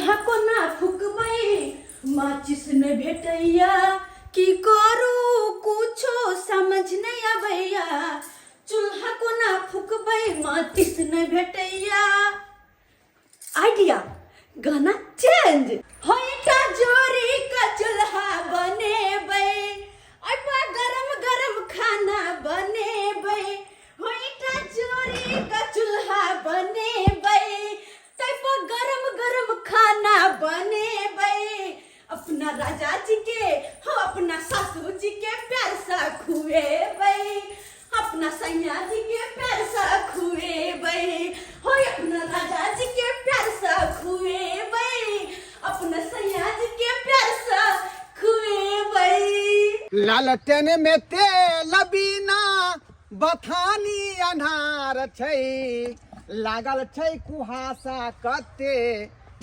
चूल्हा कोना फुकबै, माचिस नहि भेटैया, की करू कुछो समझ नहि अबैया। चूल्हा कोना फुकबै, माचिस नहि भेटैया। आइडिया, गाना चेंज। होइटा जोरी का चूल्हा बनेबै, ओहिपर गरम गरम खाना बनेबै। होइटा जोरी का चूल्हा बनेबै, ताहिपर गरम गरम खाना बनेबै। अपना राजा जी के, हो अपना सासू जी के प्यार सा खुएबै। अपना सैया जी के प्यार सा खुएबै, हो अपना राजा जी के प्यार सा खुएबै, अपना सैया जी के प्यार सा खुएबै। लालटेन में तेल बिना बथानी अन्हार छै, लागल छै कुहासा कते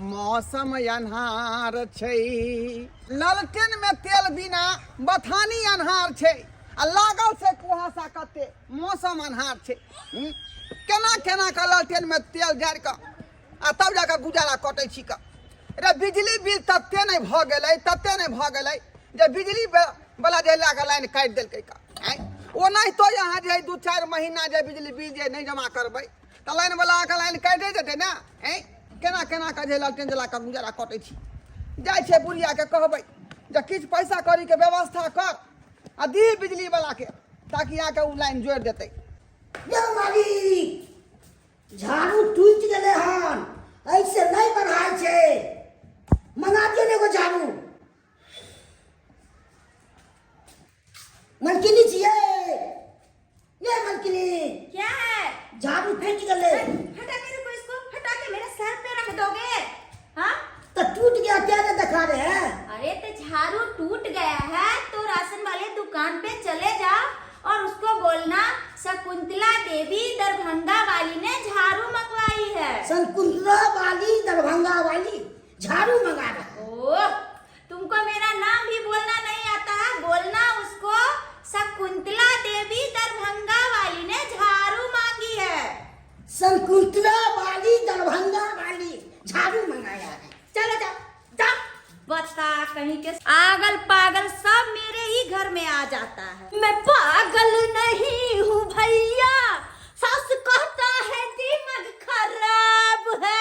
मौसम अन्हार छै। लालटेन में तेल बिना बथानी अन्हार छै आ लागल छै कुहासा कते मौसम अन्हार छै। केना केना के लालटेन में तेल जारि कऽ आ तब जाकऽ गुजारा कटै छी कऽ। रे बिजली बिल तते नहि भऽ गेलै, तते नहि भऽ गेलै जे बिजली बला जे लए कऽ लाइन काटि देलकै कऽ। आँय, ओनाहितो अहाँ जे 2-4 महीना जे बिजली बिल जे नहि जमा करबै तऽ लाइन बला आके लाइन काटि देतै ने। आँय, केना केना कऽ जे लालटेन जला कऽ गुजारा कटै छी। जाइ छै बुढ़ियाके कहबै जे किछु पैसा कौड़ीके व्यवस्था कर आ दी बिजली बलाके ताकि आके ओ लाइन जोड़ि देतै। यौ मालिक, झाड़ू टूटि गेलै हन, ऐसे नहि बढ़ाइ छै, मंगा दियौ ने एगो झाड़ू। मलकिनी छियै ये मलकिनी। क्या है? झाड़ू फूट गेलै। हटा के रुको, इसको हटा के मेरे सर पे रख दोगे? हाँ तो टूट गया, क्या नहीं दिखा रहे हैं? अरे तो झाड़ू टूट गया है तो राशन वाले दुकान पे चले जाओ और उसको बोलना शकुंतला देवी दरभंगा वाली ने झाड़ू मंगवाई है। शकुंतला वाली दरभंगा वाली झाड़ू मंगा रहा है। ओह, तुमको मेरा नाम भी बोलना नहीं आता है। बोलना उसको शकुंतला देवी दरभंगा वाली ने झाड़ू मांगी है। शकुंतला वाली दरभंगा वाली झाड़ू मंगाया है। चलो जाओ जाओ। बता कहीं के आगल पागल सब मेरे ही घर में आ जाता है। मैं पागल नहीं हूँ भैया, सास कहता है दिमाग खराब है।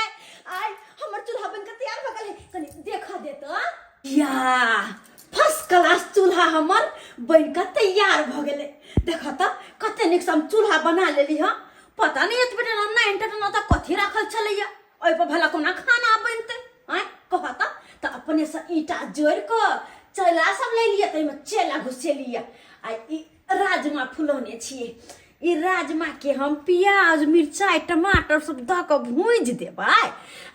आय हमर चूल्हा बनकर तैयार भऽ गेल है, कनि देखा दे तो। या फर्स्ट क्लास चूल्हा हमर बनकर तैयार भऽ गेलै। देखा तऽ कते नीक से हम चूल्हा बना लेली हँ। पता नहीं एतबे टा नाइन टा तऽ कथी राखल छलैया, ओहि पर भला कोना खाना बनतै? आँय कह तऽ। तऽ अपने से ईंटा जोड़ि कऽ चैला सब ले लिअ, ताहिमे चैला घुसेलियै आ ई राजमा फुलौने छियै। ई राजमा के हम प्याज मिरचाइ टमाटर सब दऽ कऽ भूजि देबै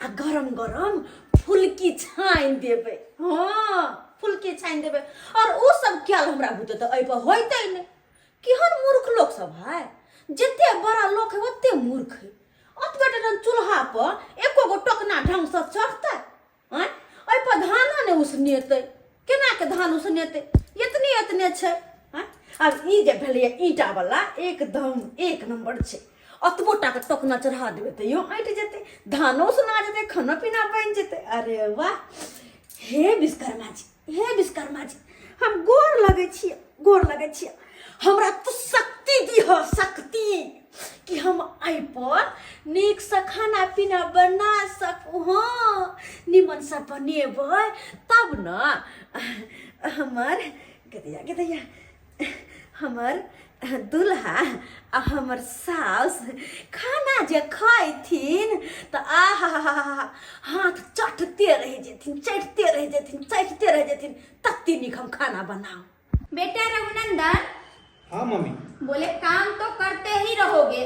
आ गरम गरम फुलकी छानि देबै। हँ फुलकी छानि देबै। और ओ सब कयल हमरा बुते तऽ एहिपर होइतै नहि। केहन मूर्ख लोक सब है, जते बड़ा लोक है ओते मूर्ख है। ओतबे टा चूल्हा पर एको गो टोकना ढंग से चढ़तै? आँय एहिपर धानो नहि उसनेतै, केना के धान उसनेतै? एतने एतने छै। आँय आब ई जे भेलैए ईंटावला एकदम एक नम्बर छै। ओतबो टाके टोकना चढ़ा देबै तैयो ऐंठ जेतै, धानो उसना जेतै, खाना पीना बनि जेतै। अरे वाह, हे विश्वकर्मा जी, हे विश्वकर्मा जी, हम गोर लगै छियै, गोर लगै छियै। हमरा तू शक्ति दिह, शक्ति कि हम एहि पर नीकसँ खाना पीना बना सकू। हँ निमनसँ बनेबै तब ने हमर गदैया गदैया हमर दुल्हा आ हमर सास खाना जे खैथिन तऽ आहा हाथ चटते रहि जेथिन, चटते रहि जेथिन, चटते रहि जेथिन, तते नीक हम खाना बनाउ। बेटा रघुनंदन। हाँ मम्मी। बोले काम तो करते ही रहोगे,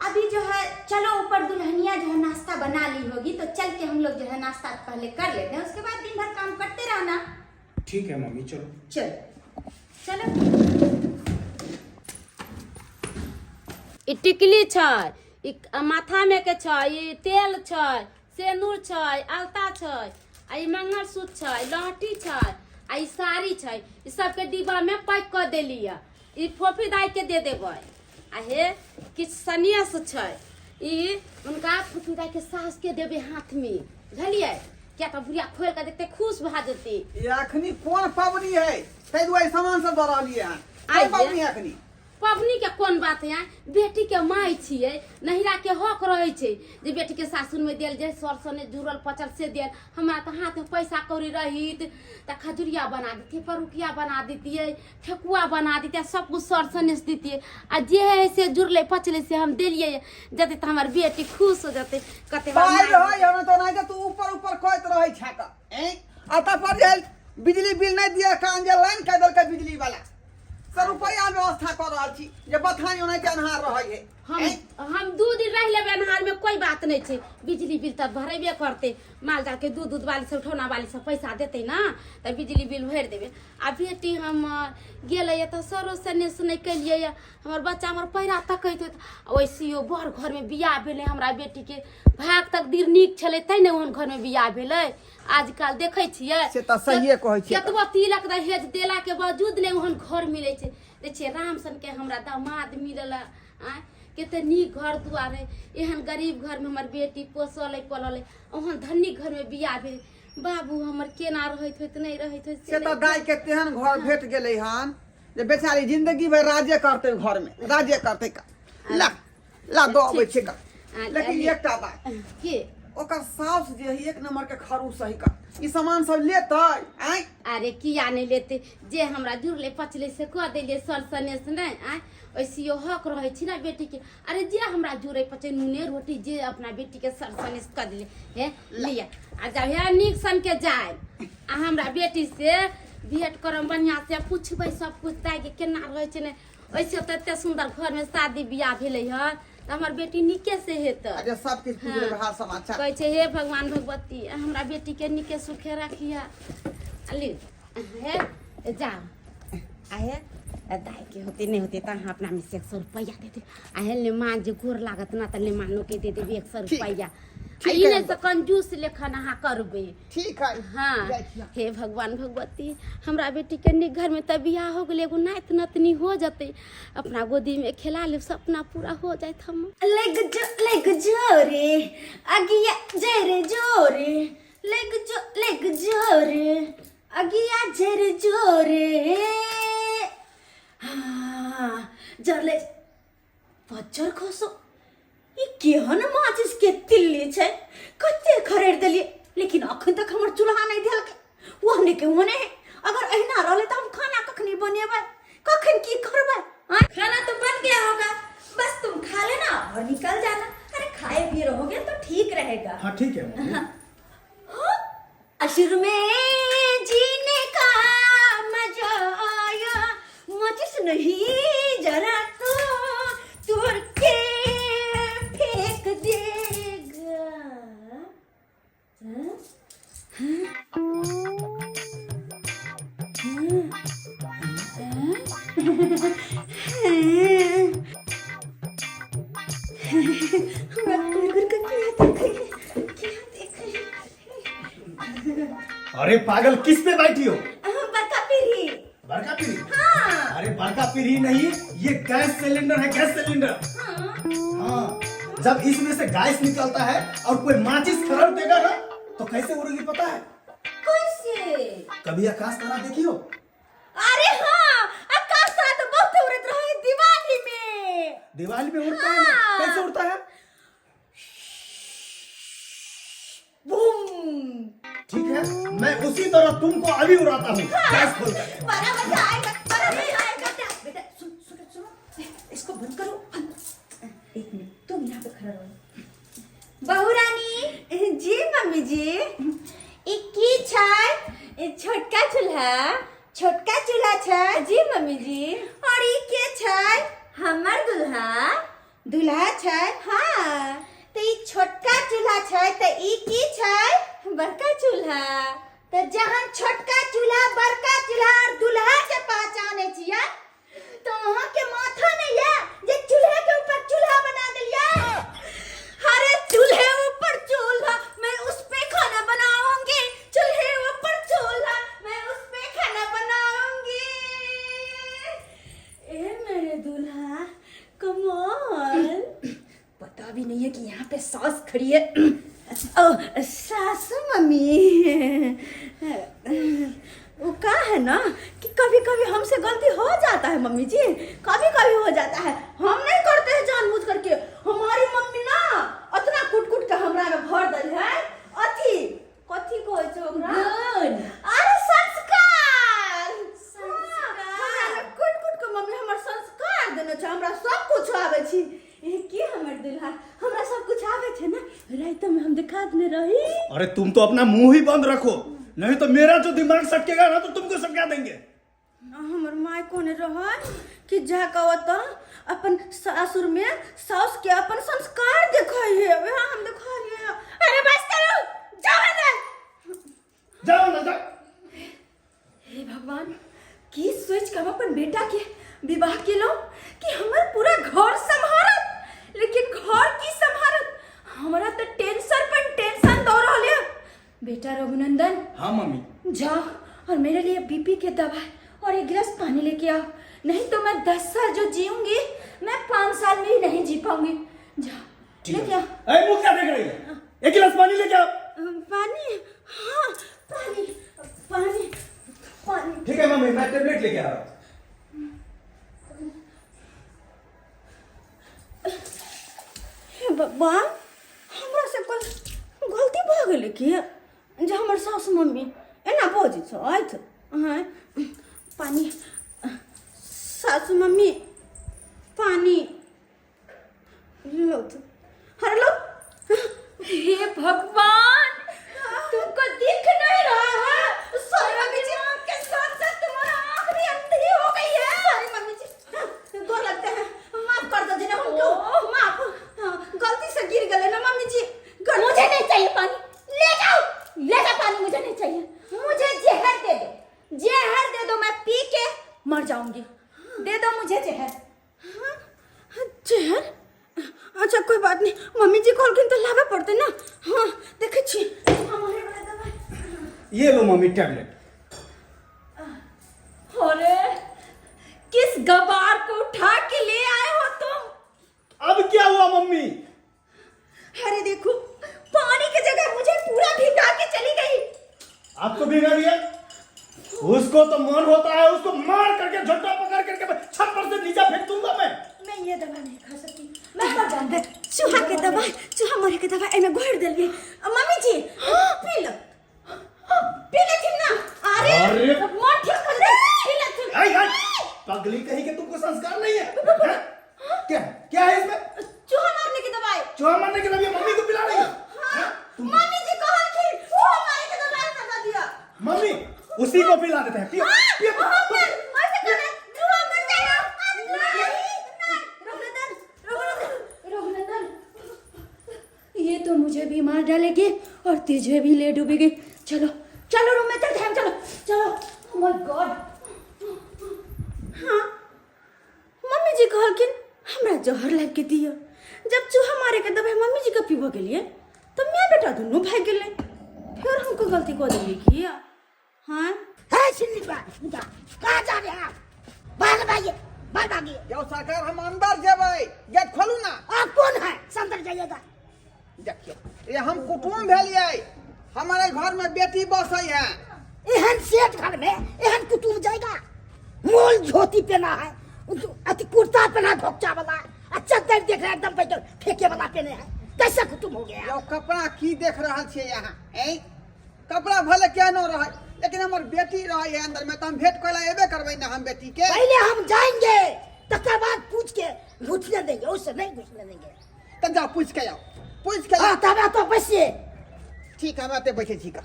अभी जो है चलो ऊपर दुल्हनिया जो है नाश्ता बना ली होगी तो चल के हम लोग जो है नाश्ता पहले कर लेते हैं, उसके बाद दिन भर काम करते रहना। ठीक है मम्मी, चलो। चलो चलो। ई टिकली छै, ई माथामे के छै, ई तेल छै, सेनुर छै, अलता छै, आ ई मंगलसूत्र छै, लहठी छै, आ ई साड़ी छै। ई सबके डिब्बामे पैक कऽ देलियै, ई फोफी दाई के दे देबै। आ हे किछु सनेस छै, ई हुनका फोफी दाई के सास के देबै हाथमे, बुझलियै? किया तऽ बुढ़िया खोलि कऽ देखतै खुश भए जेतै। ई अखनी कोन पबनी है ताहि दुआरे सामान सब दऽ रहलियै हन? आइ कोन पबनी है अखनी? पबनी के कोन बात है, बेटी के माय छियै, नहिरा के हक रहै छै जे बेटी के सासुर में देल जे सर सने जुड़ल पचल से देल। हमरा तऽ हाथ में पैसा कौड़ी रहित तऽ खजुरिया बना दितियै, परुकिया बना दितियै, ठेकुआ बना दितियै, सब कुछ सर सनेस दितियै। आ जे है से जुड़लै पचलै से हम देलियै, जते तऽ हमर बेटी खुश हो जतै। कते बार पाइ माय रहै हमरा तऽ ओनाहिते तू ऊपर ऊपर कहैत रहै छह कऽ ऐं आ तब पर जे बिजली बिल नहि दिअ कारण जे लाइन काटि देलकै बिजली वाला से रुपैआ व्यवस्था कऽ रहल छी जे बथानी ओनाहिते अन्हार रहै है। हम ऐं? हम 2 दिन रहि लेबै अन्हार में, कोई बात नहीं छै। बिजली बिल तऽ भरेबे करतै। माल जाल के दूध दूध वाली सब, उठौना वाली सब पैसा देतै ना तऽ बिजली बिल भरि देबै। आ बेटी हमर गेलै तऽ सरो सने सुनै केलियै, हमर बच्चा हमर पैरा तकैत होइत। आ वैसियो बड़ घरमे बियाह भेलै हमरा बेटीके, भाग तकदीर नीक छलै तैँ ने ओहन घरमे बियाह भेलै। आजकल देखै छियै। से तऽ सहिए कहै छियै। केतबो तिलक दहेज देला के बावजूद नहि ओहन घर मिलै छै। देखै छियै, राम सनके हमरा दामाद मिलल आँय, कते नीक घर दुआर है। एहन गरीब घरमे हमर बेटी पोसल है पलल है, ओहन धनी घरमे बियाह भेल। बाबू हमर केना रहैत होइत, नहि रहैत होइत। से तऽ दाइ के तेहन घर भेट गेलै हन जे बेचारी जिंदगी भरि राजे करतै, घरमे राजे करतै का। ला ला दऽ अबै छै का। लेकिन एकटा बात के ओकर साउस जे है एक नंबर के खड़ूस है का, ई सामान सब लेतै आँय? अरे किया नहि लेतै? जे हमरा जुड़लै पचलै से कऽ देलियै सर सनेस नहि आँय, वैसियो हक रहै छै ने बेटीके। अरे जे हमरा जुड़ै पचै नूने रोटी जे अपना बेटीके सर सनेस कऽ देलियै। हे लिअ, आ जब हे नीक सनके जाय आ हमरा बेटी से भेंट करम, बढ़िआँ से पुछबै सब कुछ दाइके केना रहै छै। नहि वैसे तऽ एते सुन्दर घरमे शादी बियाह भेलै हँ तऽ हमर बेटी नीके से हेतै। अरे सब किछु पूछि लेबै हाल समाचार। कहै छै हे भगवान भगवती, हमरा बेटीके नीके सुखे राखिह। आ लिउ, हे जाउ। आ हे दाइके होतै नहि होतै तऽ अहाँ अपना में से 100 रुपैआ दे देब। आ हे लेमान जे गोर लागत ना तऽ लेमानो के दे देबै 100 ठीक। रुपैआ। आ ठीक ई है। नहि से कंजूस लेखन अहाँ करबै। ठीक है। हाँ। जाइ छियै। हे भगवान भगवती, हमरा बेटी के नीक घर में तऽ बियाह हो गेलै, एगो नाति नतनी हो जतै, अपना गोदी में खेला लेब, सपना पूरा हो जाइत हमर। लग जो लग जो रे अगिया जर जो रे, लग जो लग जो रे अगिया जर जो रे। हाँ, जरले पच्चर खसो। ई केहन माचिस के तिल्ली छै, कते खरीद देलियै लेकिन अखन तक हमर चूल्हा नहि देलकै, ओहने के ओहने है। अगर अहिना रहलै तऽ हम खाना कखनी बनेबै, कखन की करबै? आँय? खाना तो बन गया होगा, बस तुम खा लेना और निकल जाना। अरे खाए पिए रहोगे तो ठीक रहेगा। हाँ ठीक है मम्मी। हाँ, असुर में जीने का मजा आया, माचिस नहीं जरा तो तोड़ के फेंक देगा। हाँ? हाँ? हाँ? हाँ? हमरा घुर घुर के किया देखै है, किया देखै है? अरे पागल, किस पे बैठी हो? हम बड़का पीढ़ी। बड़का पीढ़ी? हाँ। अरे बड़का पीढ़ी नहीं, ये गैस सिलेंडर है, गैस सिलेंडर। हाँ, जब इसमें से गैस निकलता है और कोई माचिस खरड़ देगा ना तो कैसे उड़ेगी पता है? कैसे? कभी आकाश तारा देखी हो? अरे हाँ, आकाश तारा तो बहुत उड़त रहे दिवाली में। दिवाली में उड़ता है ना? हाँ। कैसे उड़ता है? बूम। ठीक है, मैं उसी तरह तुमको अभी उड़ाता हूँ गैस खोलकर। बड़ा मजा आएगा, बड़ा मजा आएगा। बेटा बेटा सुन सुनो सुनो, इसको बंद करो। एक मिनट, तुम यहाँ पे खड़ा रहो। बहू रानी। जी मम्मी जी। ई की छै? ई छोटका चूल्हा। छोटका चूल्हा छै? जी मम्मी जी। और ई के छै? हमर दूल्हा। दूल्हा छै? हाँ। तऽ ई छोटका चूल्हा छै तऽ ई की छै? बड़का चूल्हा। तऽ जहन छोटका चूल्हा, बड़का चूल्हा और दूल्हा के पहचानै छियै तो अहाँ के माथा नहीं है जे चूल्हे के ऊपर चूल्हा बना देलियै? अरे चूल्हे ऊपर चूल्हा, मैं उस पे खाना बनाऊंगी। चूल्हे ऊपर चूल्हा, मैं उस पे खाना बनाऊंगी। ए मेरे दूल्हा, कमाल। पता भी नहीं है कि यहाँ पे सास खड़ी है। ओ सासू मम्मी, वो का है ना कि कभी कभी हमसे गलती हो जाता है मम्मी जी, कभी कभी हो जाता है। हम नहीं करते हैं जानबूझ करके। हमारी मम्मी ना इतना कूट कूट के हमरा में भर दल है अथी, कथी कहै छै ओकरा? गुण। अरे संस्कार। संस्कार। हाँ, हमरा में कूट कूट के मम्मी हमर संस्कार देने छै, हमरा सब कुछ आबै छी। ए, की हमर दुल्हा, हमरा सब कुछ आबै छै ना? रात में हम देखा देने रही। अरे तुम तो अपना मुंह ही बंद रखो, नहीं तो मेरा जो दिमाग सटकेगा ना तो तुमको सटका देंगे। हमर माय कोने रहल कि जा कहो तो अपन सासुर में सास के अपन संस्कार देखै है, वह हम देखलिए। अरे बस करो, जाओ ना। जाओ ना, जाओ। हे भगवान, की सोच के हम अपन बेटा के विवाह केलहुँ कि हमर पूरा घर सम्हारत, लेकिन घर की सम्हारत? हमरा तो टेंशन पर टेंशन दऽ रहल है। बेटा रघुनंदन। हाँ मम्मी। जाओ और मेरे लिए बीपी के दवा और एक गिलास पानी लेके आओ, नहीं तो मैं 10 साल जो जीऊंगी मैं 5 साल में ही नहीं जी पाऊंगी। जाओ ठीक लेके है। आओ। अरे मुंह क्या देख रही है? एक गिलास पानी लेके आओ। पानी, हाँ पानी पानी पानी। ठीक है मम्मी, मैं टेबलेट लेके आ रहा हूँ। हे भगवान, हमरा से कोई गलती भऽ गेलै की जे हमर सासु मम्मी एना बजै छथि? आँय, पानी सासु मम्मी, पानी लो। अरे लो। हे भगवान, तुमको दिख नहीं रहा है? सॉरी मम्मी जी, के साथ साथ तुम्हारा आंख भी अंधी हो गई है। सॉरी मम्मी जी, हाँ, गोर लगते हैं, माफ कर दो जी ना हमको, माफ। हाँ, गलती से गिर गए ना मम्मी जी। मुझे नहीं चाहिए पानी, ले जाओ, ले जाओ पानी, मुझे नहीं चाहिए। मुझे जहर दे दो, जहर दे दो, मैं पी के मर जाऊंगी। दे दो मुझे जहर। हाँ, जहर? अच्छा कोई बात नहीं, मम्मी जी कहलखिन तऽ लाबे पड़तै ना। हाँ देखै छी हमारे वाला दवाई। ये लो मम्मी टैबलेट। अरे किस गवार को उठा के ले आए हो तुम? अब क्या हुआ मम्मी? अरे देखो, पानी की जगह मुझे पूरा भिगा के चली गई। आपको भिगा दिया? उसको तो मन होता है उसको मार करके झोटा पकड़ करके मैं छत पर से नीचे फेंक दूंगा मैं। मैं ये दवा नहीं खा सकती, मैं मर जाऊंगी। चूहा के दवा, चूहा मरे के दवा एमे घोर देलिए मम्मी जी, पी लो, पी लेथिन ना। अरे अरे। मन ठीक हो जाए, पी लेथिन। आई, आई, पगली कहीं के तुमको संस्कार नहीं है, हैं? क्या क्या है इसमें? चूहा मारने की दवाई। चूहा मारने के दवाई मम्मी को पिला रही है? हाँ, हैं? तुम मम्मी जी कहलखिन चूहा मारे के दवाई बता दिया। मम्मी उसी को पिला देते हैं, पियो पियो, पियो। ऐसे करे चूहा मर जाएगा। नहीं नहीं, रघुनंदन रघुनंदन रघुनंदन, ये तो मुझे भी मार डालेगी और तुझे भी ले डूबेगी। चलो चलो रूम में चलते हैं, चलो चलो। ओह my God. हाँ मम्मी जी कहलखिन हमरा जहर लाबि के दिअ। जब चूहा मारे के दवाई मम्मी जी के पीबऽ गेलियै तऽ माय बेटा दुनू भागि गेलै। फेर हमको गलती कऽ देलियै की? हाँ है सिल्ली बा उठा, कहाँ जा रहे हैं आप? बाहर भागिए, बाहर भागिए। यौ सरकार, हम अंदर जेबै, गेट खोलू ना। आप कौन है अंदर जाइएगा? देखियौ, ये हम कुटुम्ब भेलियै, हमारे घर में बेटी बसै है। एहन सेठ घर में एहन कुटुम्ब जाएगा? मोल धोती पहना है, अति कुर्ता पहना धोकचा वाला, अच्छा दर्द देख रहा है एकदम बैठल फेंके वाला पहने है, कैसा कुटुम्ब हो गया? यौ कपड़ा की देख रहल छियै यहाँ? ऐ कपड़ा भले केहनो रहै, लेकिन हमर बेटी रहै है अंदर में, तऽ हम भेंट करै एबे करबै ना हम बेटी के। पहले हम जाएंगे तकर बाद पूछ के घुसने देंगे, उससे नहीं घुसने देंगे। तऽ जाओ पूछ के आओ, पूछ के हाँ आओ। तब तो बसिए। ठीक है, हम एतै बैठे छी का,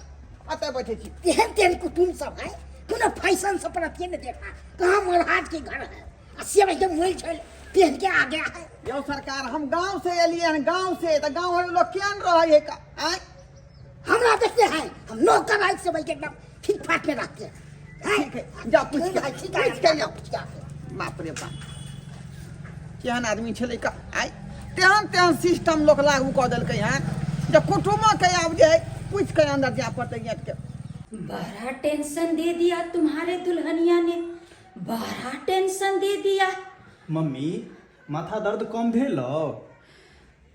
एतै बैठे छी। तेहन तेहन कुटुम्ब सब है, कोनो फैशन सब पर अथिए नहीं देखा। कहाँ मरहाज के घर है आ से एकदम मोल छल पहन के आ गया है। यौ सरकार, हम गांव से एलियै हन, गांव से, तऽ गांव वाले लोग केहन रहै है का? आँय हमरा देखते हैं हम नौकर आए से बैठ एकदम ठीक ठाक में रहते हैं। ठीक है, जाओ पूछ के, ठीक है, पूछ के आओ। पूछ के आओ। बाप रे बाप, केहन आदमी छलै का? आइ तेहन तेहन सिस्टम लोक लागू कऽ देलकै हन जे कुटुमो के आब जे है पूछि के अंदर जाय पड़तै गेट के। बड़ा टेंशन दे दिया तुम्हारे दुल्हनिया ने, बड़ा टेंशन दे दिया। मम्मी, माथा दर्द कम भेलौ?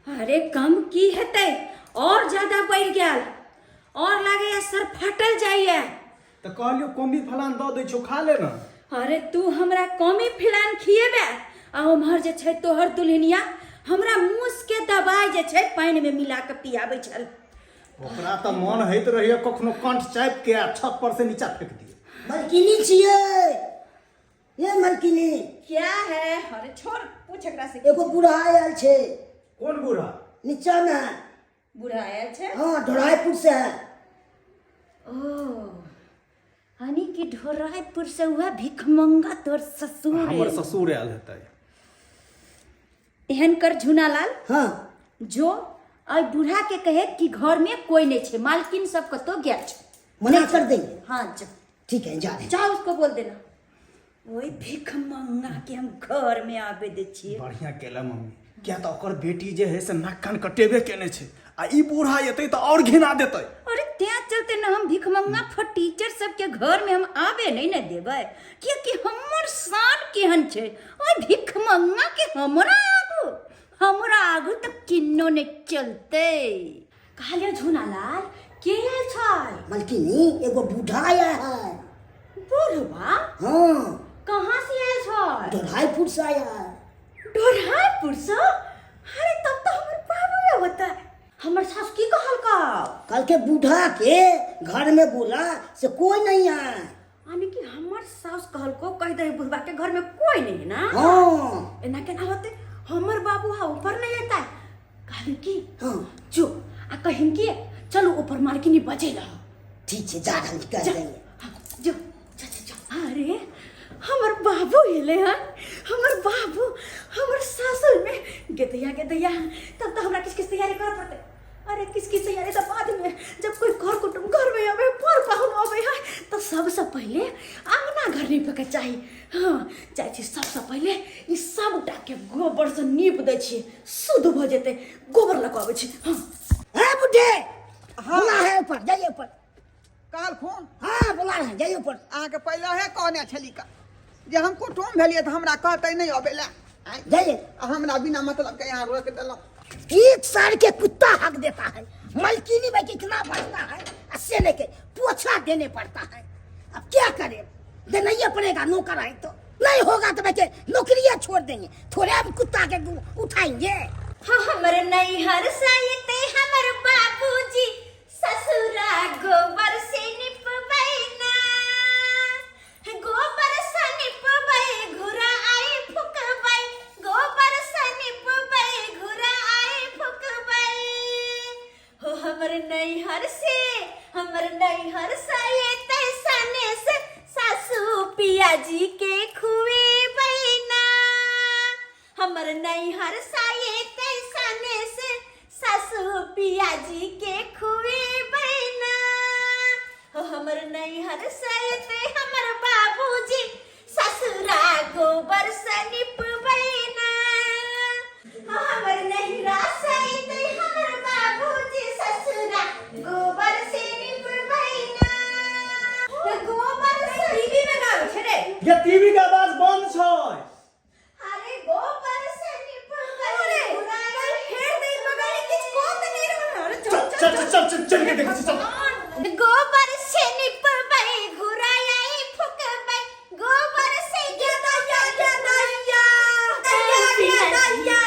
अरे कम की हेतै, और ज्यादा बढ़ि गेल और लागैया सर फटल जाइया। तऽ कहलियौ कोमी फलान दऽ दै छौ, खा ले ने। अरे तू हमरा कमी फिलान खिएबे आ उम्हर जे छै तोहर दुल्हनिया हमरा मूस के दवाई जे छै पानि में मिला के पियाबै छल। ओकरा तऽ मन होइत रहैया कखनो कंठ चापि के आ छत पर से नीचा फेंक दिए। मलकिनी छियै ये मलकिनी। क्या है? अरे छोड़, पूछ एकरा से। एगो बूढ़ा आयल छै। कोन बूढ़ा? नीचा में है। बूढ़ा आयल छै? हाँ, ढोरायपुर से है। ओ यानी कि ढोरायपुर से हुआ भिखमंगा तोर ससुर। हमर ससुर आयल हेतै। एहन कर झुनालाल। हाँ। जो अइ बूढ़ा के कहे कि घर में कोई नहीं छे, मालकिन सब कतो गेल छे। मना कर देंगे। हाँ जा। ठीक है, जा रहे हैं। जाओ उसको बोल देना। ओहि भीख मंगा के हम घर में आबे दे छियै। बढ़िया केला मम्मी, किया तऽ ओकर बेटी जे है से नाक कान कटेबे केने छै आ ई बूढ़ा एतै तऽ और घिना देतै। अरे तें चलते न हम भिखमंगा फटीचर सबके घर में हम आबे नहीं न देबै, कियाकि हमर शान केहन छै। ओहि भिखमंगा के हमरा आगू तऽ किन्नो नहीं चलतै। कहलियै झुनालाल, के आयल छै? मलकिनी, एगो बूढ़ा आया है। बुढ़वा? हाँ। कहाँ से आयल छै? ढोरायपुर से आया है। ढोरायपुर से? अरे तब तो हमर बाबू होता। हमर सास की कहलका? कल के बूढ़ा के घर में बोला से कोई नहीं है। यानी कि हमर सास कहलको कह दे बुढ़वा के घर में कोई नहीं है ना? हाँ। एना केना होते? हमर बाबू हा ऊपर नहीं आता। कहली की हाँ। जो आ कहिन कि चलो ऊपर मालकिनी बजेला। ठीक है, जा रहे हैं, कह जा। देंगे। हाँ, जो जा जा जा। अरे हमर बाबू एले हन, हमर बाबू हमर सासुर में गेदैया गेदैया। तब तो हमरा किस किस तैयारी करे पड़ते। अरे किस किस तैयारी तो बाद में, जब कोई घर कुटुम घर में आवे, पर पाहुन आवे है तो सबसे पहले अंगना घर नीपे के चाही। हाँ, जाइ छी सबसे पहले ई सबटा के गोबर से नीप दै छी, शुद्ध भऽ जेतै। गोबर लऽ कऽ आबै छी। हाँ। है बुढ़े। बुला है ऊपर, जाइए ऊपर। कहलखुन? हाँ, बुला रहे हैं, जाइए ऊपर। अहाँके पहिले हे कहने छली का जे हम कुटुम भेलियै तऽ हमरा कहतै नहि अबै लए। आँय, जाइए। आ हमरा बिना मतलब के यहाँ रोक देलहुँ। एक साल के कुत्ता हक देता है मलकिनी में, कितना बढ़ता है अस्से लेके पोछा देने पड़ता है। अब क्या करें, देना ही पड़ेगा। नौकर है तो नहीं होगा तो बच्चे नौकरियां छोड़ देंगे। थोड़े हम कुत्ता के उठाएंगे। हाँ, हमर नैहर सहित हमर बाबूजी ससुरा गोबर से निपबै ना, गोबर से निपबै घुरा आई फुकबै, गोबर से निपबै घुरा आई फुकबै। हो हमर नैहर से, हमर नैहर सहित सने से सासू पिया जी के खुएबै ना, हमर नैहर सहित सने से सासू पिया जी के खुएबै ना। हो हमर नैहर सहित हमर बाबूजी ससुरा गोबर से निपबै ना, हो हमर नैहरा सहित हमर बाबूजी ससुरा गोबर से निपबै ना, गोबर से। टीवी में गाबै छै रे। ये टीवी के आवाज बंद छै। अरे गोबर से निपबै। अरे फेर दे बगल किछ को त नहीं रहल। अरे चल। चल चल चल चल चल के देखै छी, चल। गोबर से निपबै घुराई फुकबै, गोबर से गेदैया गेदैया गेदैया,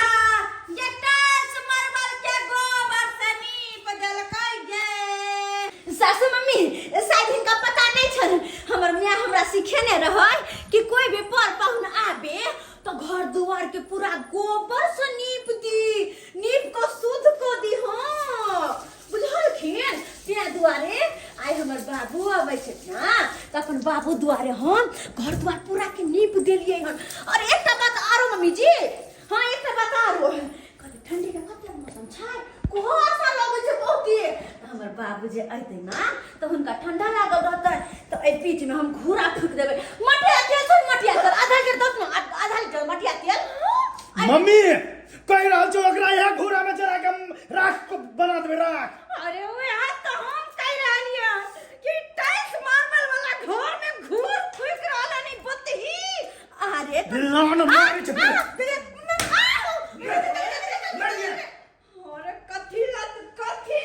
ये टाइल्स मार्बल के गोबर से नीप देलकै गे। सासू मम्मी, शायद हिनका पता नहीं छल, हमर माय हमरा सिखेने रहै कि कोई भी पर पाहुन आबे तो घर दुआर के पूरा गोबर से नीप दी, नीप को शुद्ध को दी। हाँ, बुझलखिन? तें दुआरे आइ हमर बाबू अबै छै ना तऽ अपन बाबू दुआरे हम घर दुआर पूरा के नीप देलियै हन। और एकटा बात आरो मम्मी जी, हाँ, एकटा बात आरो, कहली ठंडी के कते मौसम छै, कुहासा लगै छै बहुते। तऽ हमर बाबू जे अयतै ना तऽ हुनका ठंडा लागल रहतै तऽ एहि बीच में हम घूरा फूक देबै। मटिया तेल छै, मटिया तेल आधा लीटर दस ने, आधा लीटर मटिया तेल। मम्मी, कहि रहल छौ ओकरा यहाँ घूरा में जरा के राख को बना देबै, राख। अरे ओए हाथ तो हम कह रहलियै कि टाइल्स मार्बल वाला घर में घूर फूक रहल हन बतही। अरे तऽ लान मारै छै। अरे कथी लत कथी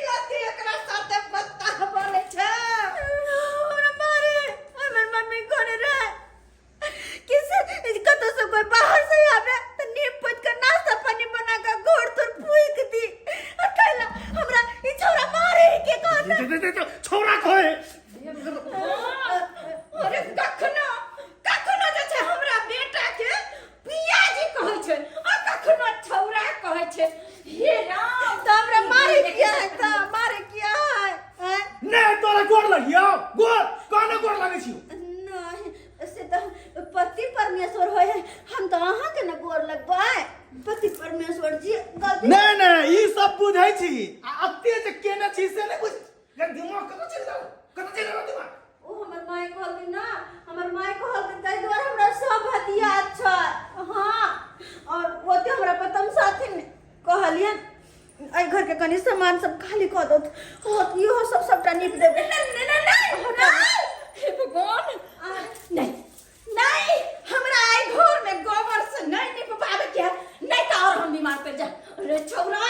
हे राम तो हमरा मारे किया है तो मारे किया है हैं? नहीं तोरा गोर लगियो गोर कोना गोर लागै छियो नहीं से तो पति परमेश्वर होय है हम तो अहाँ के न गोर लगबै पति परमेश्वर जी गलती नहीं नहीं ई सब बुझै छी आ अत्ते जे केने छी से नहीं बुझ दिमाग कतऽ चलि गेल कतऽ चलि गेल दिमाग ओ हमर माय कहलखिन ना हमर माय कहलखिन ताहि दुआरे हमरा सब बात याद छै हाँ और ओते हमरा पर तमसाथिन कहलियन एहि घर के कनि सामान सब खाली कऽ दो इहो सब सबटा नीप देबै नहीं नहीं नहीं नहीं हे भगवान नहीं नहीं हमरा आई घर में गोबर से नहीं निपवावे के है, नहीं तो और हम बीमार पड़ जाए रे छौरा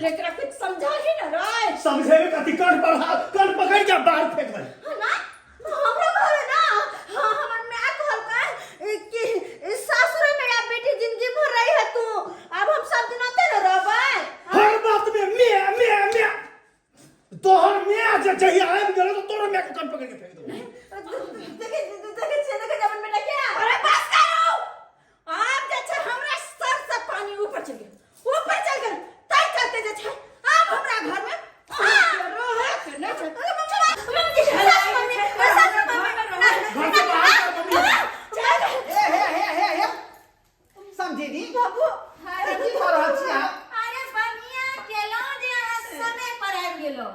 रे एकरा कुछ समझा ही ना रे समझे में कथी कण पर कण पकड़ के बाहर फेंक दे हाँ ना हमरा घर है ना हाँ हमर माय कहलकै कि सासुर मेरा बेटी जिंदगी भर रही है तू अब हम सब दिन ओते न रहबै हर बात में मैं मैं मैं तोहर मैं जे जहिया आबि गेलो तो तोरो मैं के कण पकड़ के फेंक देबो देखे देखे छियै देखे अपन बेटा के अरे बस करो आप जे छै हमरा सर से पानी ऊपर चल गेल ऊपर चल गेल तै चलते जे छै आब हमरा घर में रहे के नहि छै मम्मी सास मम्मी सास मम्मी घर से बाहर कर मम्मी हे हे हे हे हे समझी बाबू अरे की कऽ रहल छी अहाँ अरे बढ़िया केलहुँ जे अहाँ समय पर आबि गेलहुँ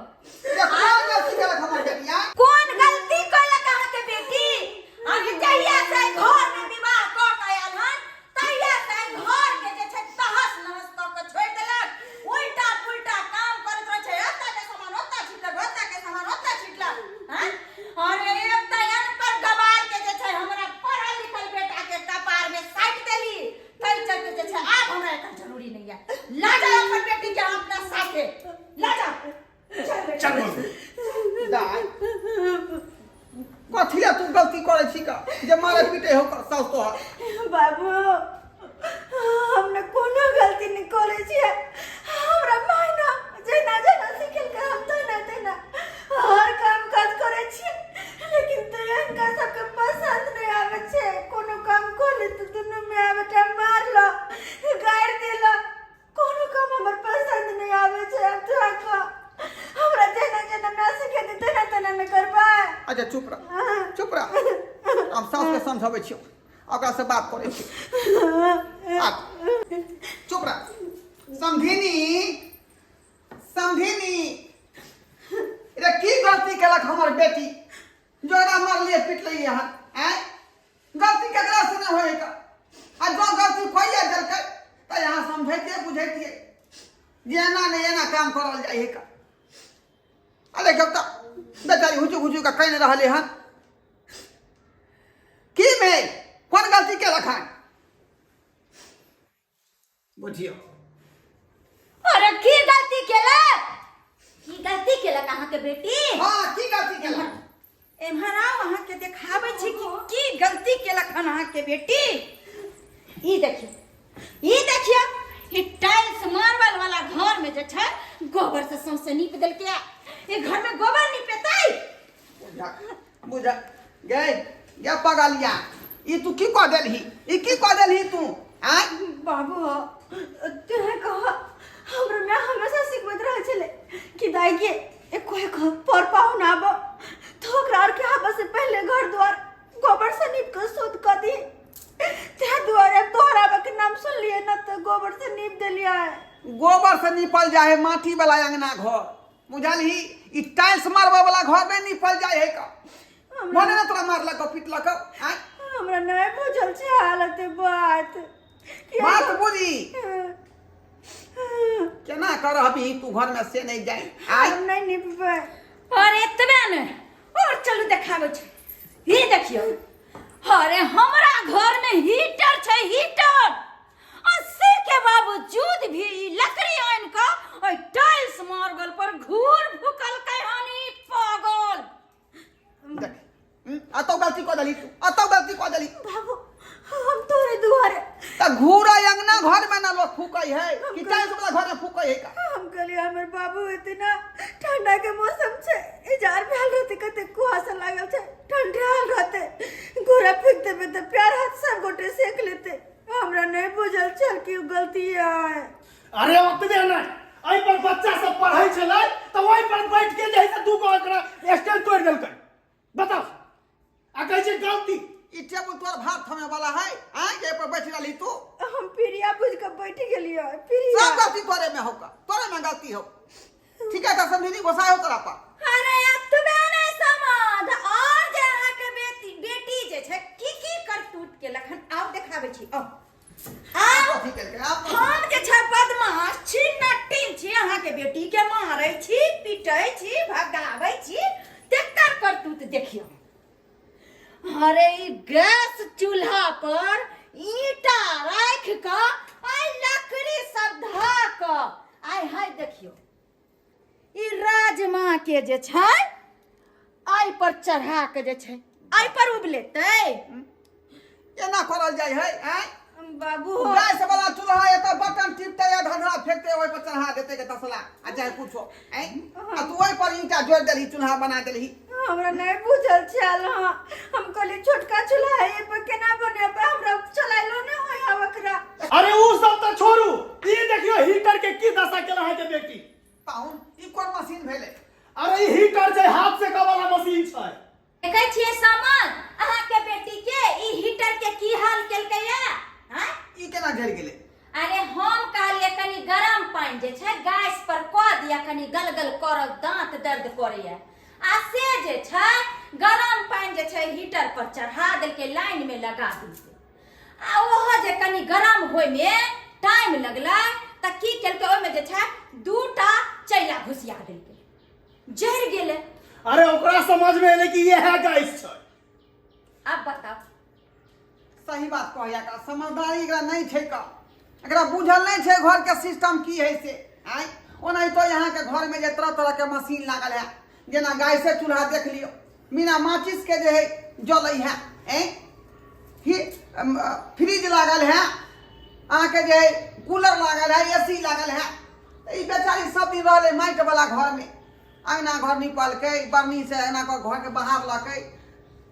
ये कोन गलती केलक हमर बेटिया कोन गलती कयलक अहाँके बेटी अहाँके जहिया से घर में विवाह कऽ के आयल हन तहिया से घर के जे छै तहस नहस कऽ के छोड़ि देलक उल्टा पुल्टा काम करैत रहै छै एतऽ के सामान ओतऽ छिटलक ओतऽ के सामान ओतऽ छिटलक हँ अरे एक तऽ अनपढ़ गवार के जे छै हमरा पढ़ल लिखल बेटा के कपार में साटि देली ताहि चलते जे छै आब हमरा एकर जरूरी नहीं है ला जाओ अपन बेटी के अपना साथे ला जाओ चल मम्मी दाय कथी लए तू गलती करै छी का जे मारे पीटे हो साउस तोहर बाबू हमने कोनो गलती नहीं करे छियै हमरा माय ना जेना जेना सिखेलकै हम तेना तेना हर काम काज करे छियै लेकिन तैयो हिनका सबके पसंद नहीं आबै छै कोनो काम कऽ ले तऽ दुनू माय बेटा मारल गारि देलक कोनो काम हमर पसंद नहीं आबै छै आब तोरा कह हमरा जेना जेना ना सिखेतै तेना तेना ने करबै अच्छा चुप रह चुप रह हम सास के समझाबै छियौ ओकरा से बात करै छी आ, चुप रह समधिनी समधिनी रे की गलती केलक हमर बेटी जो एकरा मारलियै पिटलियै हन आँय गलती केकरा से नहि होइ है आ जो गलती खोइए देलकै तऽ यहाँ समझैतियै बुझैतियै जे एना नहि एना काम करल जाइ है का अरे जब तक बेचारी हुजू हुजू के कहि रहलै हन की भेल कोन गलती केलक हन बुझियौ अरे की गलती केलक की गलती केलक अहाँके बेटी हाँ की गलती केलक एम्हर आउ अहाँके देखाबै छी कि की गलती केलक हन अहाँके बेटी ई देखियौ ई देखियौ ई टाइल्स मार्बल वाला घर में जे छै गोबर से सौंसे नीप देलकै ई घर में गोबर निपेतै बुझा बुझा गए गे पगलिया ई तू की कऽ देलही ई की कऽ देलही तू आँय बाबू तोरा कह हमरा माय हमेशा सिखबैत रहै छलै कि दाई के एको एक पर पाहुन आब तो ओकरा आर के आबऽ से पहले घर द्वार गोबर से नीप के शुद्ध कऽ दी ताहि दुआरे तोहर आबऽ के नाम सुनलियै न तऽ गोबर से नीप देलियै गोबर से नीपल जाए है माटी वाला अंगना घर बुझलही ई टाइल्स मारबऽ वाला घर नहि नीपल जाए है का भने ने तोरा मारलक पिटलक आँय हमरा नहि बुझल छै हालत बात बात बुझी केना करबही तू घर में से नहीं जाए आय हम नहीं निपबै और एतबे ने और चलू देखाबै छी ई देखियौ अरे हमरा घर में हीटर छै हीटर अस्सी के बावजूद भी ई लकड़ी आनि कऽ ओहि टाइल्स मार्बल पर घूर फूकलकै हन ई पागल देख अतौ गलती कऽ देली तू अतौ गलती कऽ देली बाबू हम तोरे दुआरे तऽ घूरा अंगना घर में ना लोग फूकै है कि टाइल्स वाला घर में फूकै है का हम कहलिए हमर बाबू इतना ठंडा के मौसम छै इजार भेल रहते कते कुहासा लागल छै ठंडाल रहते घूरा फेंक देबे तऽ प्यार हाथ सब गोटे सेक लेते हमरा नहीं बुझल छल कि उ गलती है। अरे ओतबे नहि, एहि पर बच्चा सब पढ़ै छलै तऽ ओहि पर बैठ के जे है से दूगो एकरा स्टैंड तोड़ि देलकै। बताउ, आ कहै छै गलती। ई टेबुल तोर भात थमे वाला है आय जे पर बैठ रहली तू? हम प्रिया बुझ के बैठ गेलियै प्रिया। सब गलती तोरे में होगा, तोरे में गलती हो। ठीक है, तो समझी गोसाई हो तोरा पर। अरे एतबे नहि समझ, और जे अहाँके बेटी बेटी जे छै की की करतूत केलक हन, आउ देखाबै छी, आउ आउ। कथी केलकै आप? हम जे छै बदमाश छी, नट्टिन छी, अहाँके बेटी के मारै छी, पीटै छी, भगाबै छी, तेकर करतूत देखियौ। अरे ई गैस चूल्हा पर ईंटा राखि कऽ आइ लकड़ी सब धऽ कऽ आइ हाय देखियौ, ई राजमा के जे छै आइ पर चढ़ा के जे छै आइ पर उबलेतै। एना करल जाइ है आय? बाबू, गैस वाला चूल्हा है तो बटन टिपते या धधरा फेंकते ओहि पर चढ़ा देते के तसला आ चाहे कुछो आय, आ तू ओहि पर ईंटा जोड़ देलही, चूल्हा बना देलही। हमरा नहीं बुझल छल। हाँ, हम कहली छोटका चूल्हा है, ए पर केना बनेबै, हमरा चलाइलो नहीं होय है ओकरा। अरे उ सब तऽ छोड़ू, ई देखियो हीटर के की दशा केला है के बेटी। पाहुन, ई कोन मशीन भेलै? अरे ई हीटर छै, हाथ से वाला मशीन छै। देखै छियै समझ अहाँके बेटी के ई हीटर के की हाल केलकै या? हाँ? ई केना जरि गेलै? अरे हम कहलियै कनि गरम पानि जे छै गैस पर कऽ दिअ, कनि गलगल करब, दाँत दर्द करैया, आ से जे छै गरम पानि जे छै हीटर पर चढ़ा देलकै, लाइन में लगा देलकै, आ ओहो जे कनि गरम होइमे टाइम लगलै तऽ की केलकै, ओहिमे जे छै दूटा चैला घुसिया देलकै, जरि गेलै। अरे ओकरा समझ में एलै कि इएह गैस छै। आब बताउ। सही बात कहैया, एकरा समझदारी एकरा नहीं छै का, एकरा बुझल नहीं छै घर के सिस्टम की है से आय। ओनाहितो यहाँ के घर में जे तरह तरह के मशीन लागल है, जेना गैसे चूल्हा देख लियो, बिना माचिस के जे है जलै है, ऐं ही फ्रिज लागल है, अहाँके जे है कूलर लागल है, एसी लागल है। तऽ ई बेचारी सब दिन रहलै माटि वाला घर में, अंगना घर निपलकै बरनी से, एना कऽ घर के बाहर लकै,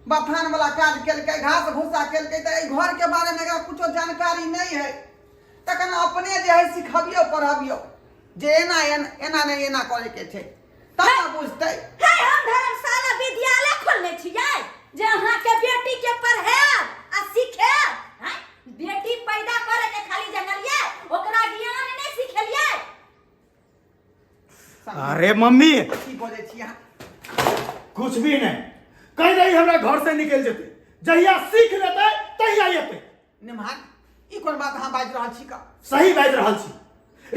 बथान वाला काज केलकै, घास भूसा केलकै, तऽ एहि घर के बारे में एकरा कुछो जानकारी नहीं है। तखन अपने जे है सिखबियौ पढ़बियौ जे एना एना नहि एना करे के छै, तब ने बुझतै। हे, हम धर्मशाला विद्यालय खोलने छियै जे अहाँके बेटी के पढ़ायब आ सिखायब? हैं? बेटी पैदा करे के खाली जानलियै, ओकरा ज्ञान नहि सिखेलियै। अरे मम्मी, की बजै छी अहाँ? कुछ भी नहीं कहि दही, हमरा घर से निकलि जेतै, जहिया सीख लेतै तहिया एतै। निमहान, ई कोन बात अहाँ बाजि रहल छी का? सही बाजि रहल छी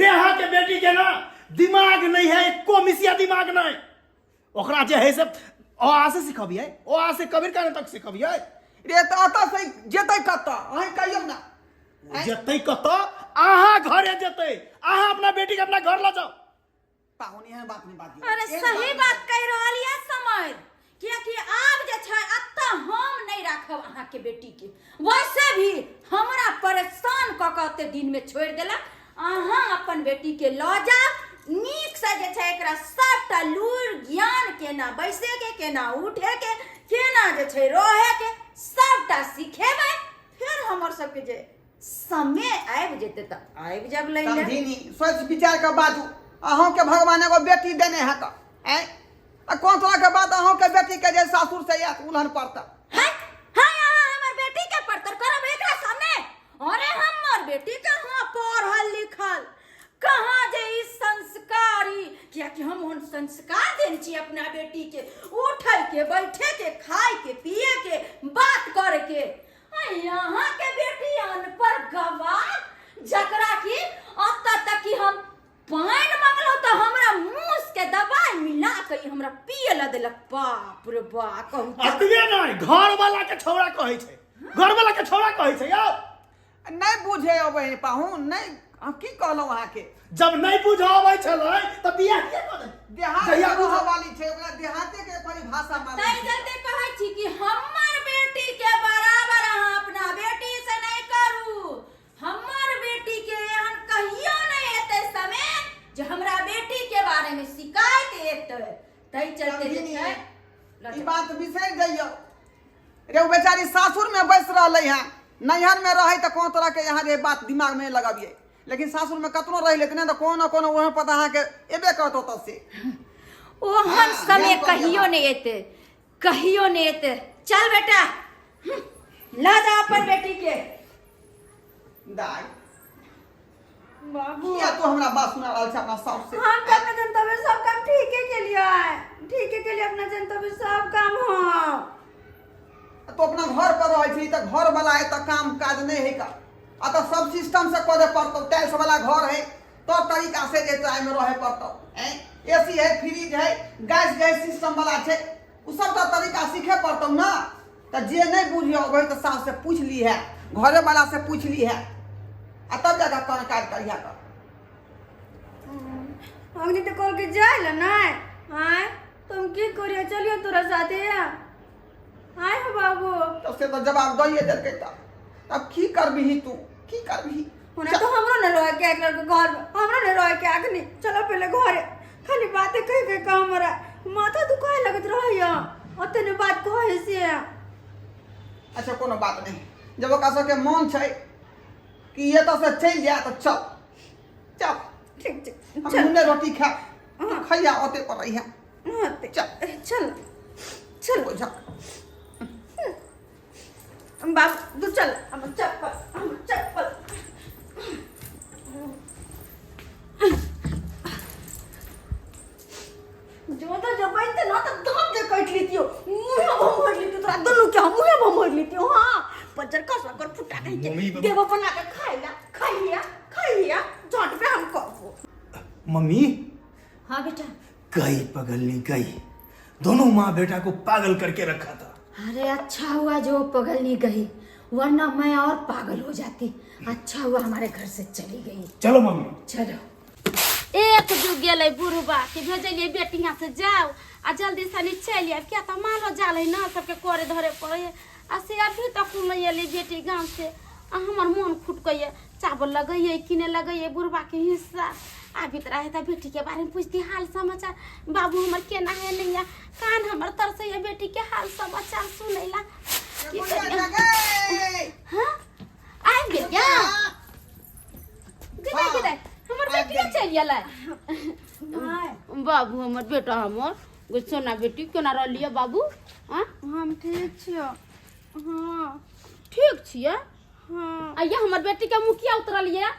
रे। अहाँके बेटी के ना दिमाग नहीं है, एको मिसिया दिमाग नहीं। ओकरा जे है से अ आ से सिखबियै, ओ आ से कबीर काने तक सिखबियै। रे तऽ एतऽ से जेतै कतऽ, अहीं कहियौ ने? जेतै कतऽ? अहाँ घरे जेतै। अहाँ अपना बेटी के अपना घर लऽ जाउ। पाहुन, एहन बात नहि बाजियौ। अरे एहन सही बात बात कहि रहल यऽ समझ, कियाकि आब जे छै एतऽ हम नहि राखब अहाँके बेटी के। वैसे भी हमरा परेशान कऽ कऽ ओते दिन में छोड़ि देलक। अहाँ अपन बेटी के लऽ जाउ, नीक से जे छै एकरा सबटा लूरि ज्ञान, केना बैसे के, केना उठे के, केना जे छै रहे के, सबटा सिखेबै। फेर हमर सबके जे समय आबि जेतै तऽ आबि जायब लै लए। समझिनी, सोच विचार के बाजू। अहूँके भगवान एगो बेटी देने है तऽ आँय, आ कोन तरह के बात अहूँके बेटी के जे सासुर से आयत उलहन पड़त? है है, अहाँ हमर बेटी के परतर करब एकरा सामने? अरे हमर बेटी कहाँ पढ़ल लिखल, कहाँ जे ई संस्कारी, कियाकि हम ओहन संस्कार देने छी अपना बेटी के, उठे के, बैठे के, खाए के, पिए के, बात करे के। आ यहाँ के बेटी अनपढ़ गवार, जकरा कि अतऽ तक कि हम पानि मंगलहुँ तऽ हमरा मूस के दवाई मिला के ई हमरा पिए ला देलक। बाप रे बा, कहू तऽ। अतबे नहि, घर वाला के छौड़ा कहै छै, घर वाला के छौड़ा कहै छै यौ। नहि बुझे अबै है पाहुन, नहि, हम की कहलहुँ अहाँके? जब नहि बुझ अबै छलै तऽ बियाह किया कऽ देली? देहात जहिया के बुझ रहऽ वाली छै, ओकरा देहाते के परिभाषा मालूम तै छै। चलते कहै छी कि हमर बेटी के बराबर अहाँ अपना बेटी से नहि करू। हमर बेटी के एहन कहियो नहि एतै समय जे हमरा बेटी के बारे में शिकायत एतै। तै चलते जे समझिनी, छै लऽ ई जाउ। बात बिसरि जइयौ रे। ओ बेचारी सासुर में बैस रहलै हँ, नैहर में रहै तऽ कोनो तरह के यहाँ जे बात दिमाग में लगबियै, लेकिन सासुर में कतनो रहि लेते ने तऽ कोनो ने कोनो ओहन पता अहाँके एबे करत ओतऽ से। ओहन हाँ, समय ध्यान कऽ लिअ। कहियो नहि एतै, कहियो नहि एतै। चल बेटा, लऽ जा अपन बेटी के। दाइ, बाबू, किया तू हमरा बात सुना रहल छै अपना साउस से? हम तऽ अपना जनतबे सब काम ठीके केलियै, ठीके केलियै अपना जनतबे सब काम हम। तो अपना घर पर रहै छी तऽ घर वाला एतऽ काम काज नहि है का, आ तऽ सब सिस्टम से करे पड़तौ। टाइल्स वाला घर है तौर तरीका से जे एहिमे रहे पड़तौ। हैं, एसी है, फ्रिज है, गैस है, सिस्टम वाला छै, ओ सबटा तरीका सीखे पड़तौ ना। तऽ जे नहि बुझि अबै तऽ सास से पूछि ली है, घरे वाला से पूछि ली है, आ तब जाकर काम काज करिहा कर। अग्नि तऽ कहलकै जाय लए नहि आँय, तऽ हम की करियै? चलियौ तोरा साथे आँय हो बाबू। तब से तऽ जवाब दइए देलकै, तब तब की करबिही तू, की करबिही? ओना तो हमरो न रहे के एक लड़के घर में, हमरो न रहे के अखनी। चलो पहले घरे, खाली बातें कह के का हमरा माथा दुखाए लगत रहैया ओते ने बात कहे से। अच्छा कोनो बात नहीं, जब ओकरा सबके मन छै कि एतऽ से चलि जाय तऽ चल चल। ठीक छै। हम चल। नूने रोटी खायब, तू खैया ओते पर रहिया। हाँ, ते- चल। चल चल। बुझ बाप तू चल, हम चप्पल, हम चप्पल। जो तो जब ते ना तो दांत के काट लेतियो, मुंह भमोड़ लेतियो तोरा दोनों के, हम मुंह भमोड़ लेतियो। हां, पजर का सकर फुटा कहीं के मम्मी, देबो बना के खाइला, खाइया खाइया झट पे हम कहबो। मम्मी। हाँ बेटा। गई पगलनी गई, दोनों माँ बेटा को पागल करके रखा था। अरे अच्छा हुआ जो पगलनी गई, वरना मैं और पागल हो जाती। अच्छा हुआ हमारे घर से चली गई। चलो मम्मी चलो। एक जुग गेलै बुढ़बा के भेजलियै बेटी यहाँ से जाओ आ जल्दी सनी चलि आयब, किया तऽ मालो जाल है ना, सबके करे धरे पड़ै है। आ से अभी तक नहि एलै बेटी गाम से, आ हमर मोन खुटकैए। चावल लगैए कि नहि लगैए बुढ़बा के हिस्सा। आबित रहे तऽ बेटी के बारे में पूछती हाल समाचार, बाबू हमर केना है नहीं है, कान हमर तरसैए बेटी के हाल समाचार सुनैला। की करियै? हाँ, आबि गेल या गिदा गिदा हमर बेटिया चलि गेलै। बाबू हमर बेटा हमर गो सोना बेटी, केना रहलियै बाबू? आँ, हम ठीक छियो। हाँ ठीक छियै। हाँ। आइया हमर बेटी के मुखिया उतरलियै?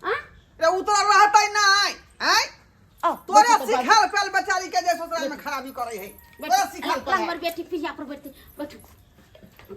आँ रे उतरल रहतै नहि आँय, आओ, तोरे बैठू तऽ बाबू। सिखल पेल बेचारी के जे ससुराल में खराबी करे है, तोरे सिखल पेल। हमर बेटी पीढ़िया पर बैठती, बैठू।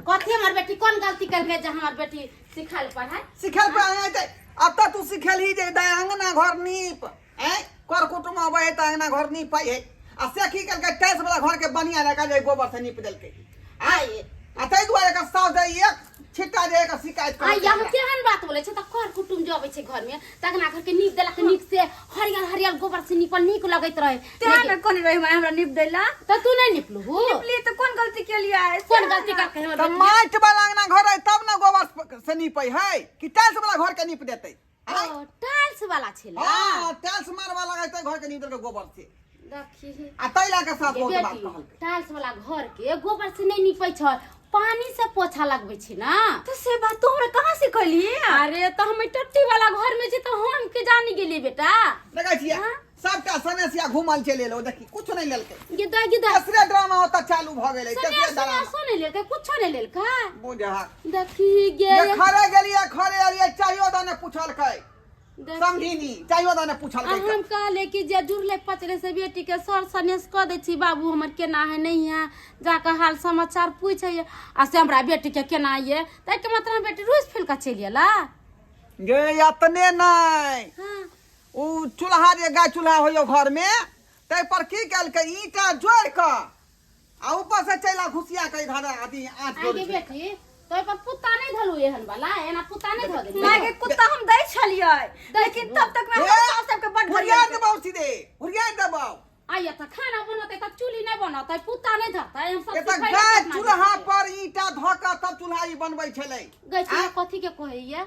कथी हमर बेटी कोन गलती करके जे हमर बेटी सिखल पढ़ाई सिखल पेल आय ते अब तक तू सिखल ही जे दाय अंगना घर नीप आँय, कर कुटुम आबै है त अंगना घर नीपै है, आ से की केलकै? टाइल्स वाला घर के बनिया लगा जे गोबर से नीप देलकै आँय, आ ताहि दुआरे एकर साउस जे एक छिट्टा जे एकर शिकायत आ करै यहाँ केहन बात बोलै छै? तऽ कर कुटुम जो अबै छै घर में तऽ अंगना घर के नीप देलक नीक से, हरियर हरियर गोबर से नीपल नीक लगैत रहे। तें ने कोन रही माय हमरा नीप देला। तऽ तू नहि निपलू? निपली तऽ कोन गलती केलियै? कोन गलती करके हमर तऽ बेटी? माटि वाला अंगना घर है तब ने गोबर से नीपै है कि टाइल्स वाला घर के नीप देतै? ओ, टाइल्स वाला छलै। हाँ, टाइल्स मारवा लगा तै घर के नीप देलकै गोबर से। देखी आ ताहि लए कऽ सास गे बहुत बात बेटी, कहलकै। टाइल्स वाला घर के गोबर से नहीं नीपै छै, पानी से पोछा लगबै छै ना। तो से बात तू हमरा कहाँ से कहली? अरे तऽ हम टट्टी वाला घर में छी तऽ हम के जानी गेलियै बेटा। देखै छियै हाँ? सबटा सनेसिया घूमल चलि एलो, देखी कुछ नहि लेलकै। गिदा गिदा तेसरे ड्रामा ओतऽ चालू भऽ गेलै, तेसरे सने ड्रामा। सने नहि लेलकै, कुछो नहि लेलकै। बुझा देखी गे जे खरे गेलियै खरे एलियै, चाहियो दऽ ने पूछलकै। देख- समझिनी चाहियो दऽ ने आ पूछलकै। हम कहले कि जे जुड़ले पचले से बेटी के सर सनेस कऽ दै छी, बाबू हमर केना है नहीं है, जाकऽ हाल समाचार पूछै आ से हमरा बेटी के केना ये, ताहिके मतलब हम बेटी रूस फूल कऽ चलि एला। गे एतने नहि, हाँ ओ चूल्हा जे गाय चूल्हा होइयो घर में, ताहि पर की केलकै? ईंटा जोड़ि कऽ आ ऊपर से चैला घुसिया के इधर अथी आँच आगे जोड़ै छै। बेटी तो पर पुत्ता नहीं धलू, एहन वाला एना पुत्ता नहीं धऽ देली। माय के कुत्ता हम दै छलियै, लेकिन तब तक में ए, हमर सास सबके बड हुरिया गरिया देबौ, सीधे हुरिया देबौ। आइए तऽ खाना बनतै तऽ चूल्ही नहीं बनतै, पुत्ता नहीं धरतै, हम सब एतऽ सिखैले गाय केतना चूल्हा जेतै। पर ईंटा धऽ कऽ तब चूल्हा ई बनबै छलै। गै चूल्हा कथी के कहैया?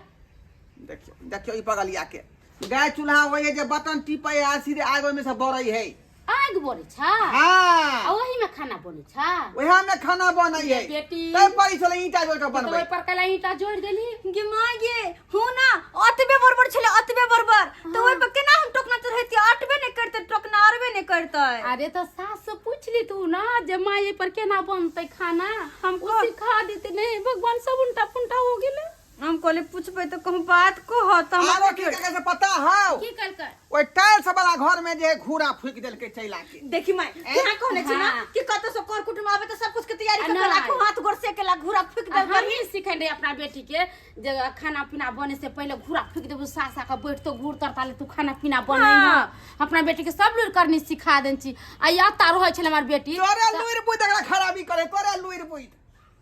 देखियौ देखियौ ई पगलिया के, गाय चूल्हा होइ है जे बटन टिपै है आ सीधे आग ओहिमे से बरै है। आगि बनै छै आ हाँ ओही में खाना बनै छै वएह में खाना बनै है बेटी। तै पर छलै ईंटा जोड़ के तऽ बनबै ओहि पर कैला ईंटा जोड़ि देली गे माँ गे हूँ ना अतबे बरबर छलै अतबे बरबर तऽ ओहि पर केना हम टोकना चढ़ैतियै अटबे नहि करतै टोकना अरबे नहि करतै अरे तऽ सास से पूछ ली तू ना जे माँ एहि पर केना बनतै खाना हम ओ सिखा देते नहीं भगवान सब उल्टा पुल्टा हो गेलै हम कहले पूछबै तऽ कहूँ बात कहत हम आरो की कहे से पता हौ की कलकै ओहि टाइल्स वाला घर में जे घूरा फूक देलकै चैला के देखी माय यहाँ कहने छी ना हाँ। कि कतौ से कर कुटुम आबे तऽ सब कुछ के तैयारी आ कर के नहि। राखू हाथ गोर से के ला घूरा फूक आ देल हम ही सिखेने अपना बेटी के जे खाना पीना बने से पहले घूरा फूक देबो सास आके बैठतो घूर तर ताले तू खाना पीना बने हाँ। अपना बेटी के सब लुरि करनी सिखा देन छी आ या रहै छलै हमर बेटी तोरे लुरि बुझ एकरा खराबी करे तोरे लुरि बुझ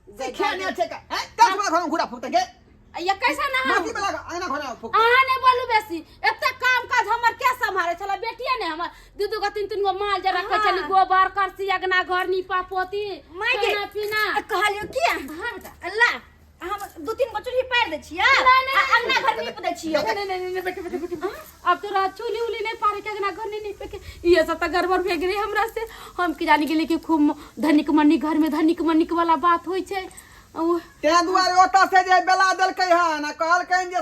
सिखे ने छै का हैं टाइल्स वाला घर में घूरा फूकते गे आ ये कैसा ना हम माटी वाला अंगना घर में फूक अहाँ नहि बोलू बेसी एते काम काज हमर के सम्हारे छलै बेटिए ने हमर दू दू गो तीन तीन गो माल जे रखै छली गोबर करसी अगना घर नीपा पोती माय गे। खाना पीना आ कहलियो किया हाँ बेटा अल्लाह हम दू तीन गो चूल्ही पारि दै छियै नहीं, नहीं, आ अंगना घर नीप दै छियै नहीं नहीं नहीं नहीं बेटे बेटे बेटे अब तो रात चूल्ही उली नहीं पारे के अगना घर नहीं नीपे के ये सब तो गड़बड़ भे गेलै हमरा से हम की जानी गेली कि खूब धनिक मनिक घर में धनिक मनिक वाला बात होइ छै ओ तें दुआरे ओतऽ से जे बेला देलकै हन आ कहलकै जे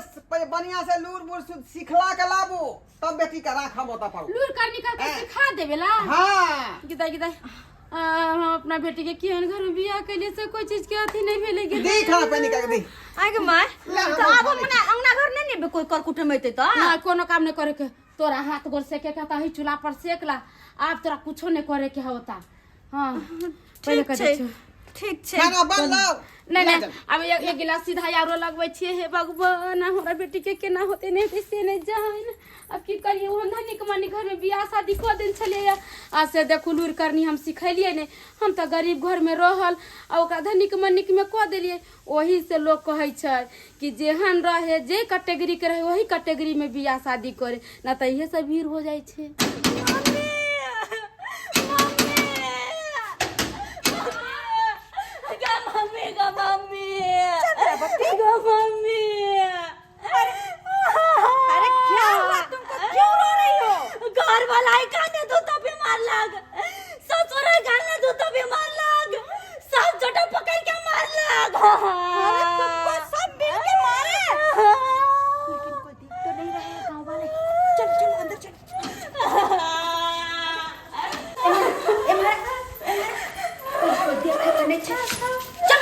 बढ़िया से लूर बूर सिखला के लाबू तब बेटी के राखब ओतऽ पर लूर कर निकल के सिखा देवेला हाँ गिदा गिदा हम अपना बेटी के केहन घर में बियाह कैलिए से कोई चीज के अथी नहीं भेलै गेलै दी खाना पानी के दी आगे माय ले, हम तऽ आब खा हम लै ना अंगना घर नहि नेबै कोई कर कुटुम एतै तऽ ना कोनो काम नहीं करे के तोरा हाथ गोर सेके के ताही चूल्हा पर सेक ला आब तोरा कुछो नहीं करे के होता हाँ पहिले ठीक कह छै दै छियौ। ठीक छै खाना बनलौ नहीं नहीं अब एक गिलास सीधा आरो लगबै छियै हे भगवान हमरा बेटी के केना होते नहीं होते से नहीं जान अब की करिए ओहन धनिक मनिक घर में बियाह शादी कऽ देने छलियै आ से देखू लूरि करनी हम सिखेलियै नहि हम तऽ गरीब घरमे रहल आ ओकरा धनिक मनिक में कऽ देलियै ओही से लोग कहै छै कि जेहन रहे जे कैटेगरी के रहे वही कैटेगरी में बियाह शादी करे ना तऽ इहे सब भीड़ हो जाइ छै मम्मी गा मम्मी गा मम्मी अरे क्या हुआ तुमको क्यों रो रही हो घर वाला ही काने दो तो भी मार लाग ससुर गाने दो तो भी मार लाग सास जटा पकड़ के मार लाग अरे तुमको सब मिल के मारे लेकिन कोई देख तो नहीं रहे हैं गांव वाले चल चलो अंदर चल ए महाराज कोई देखे तो नहीं छे चल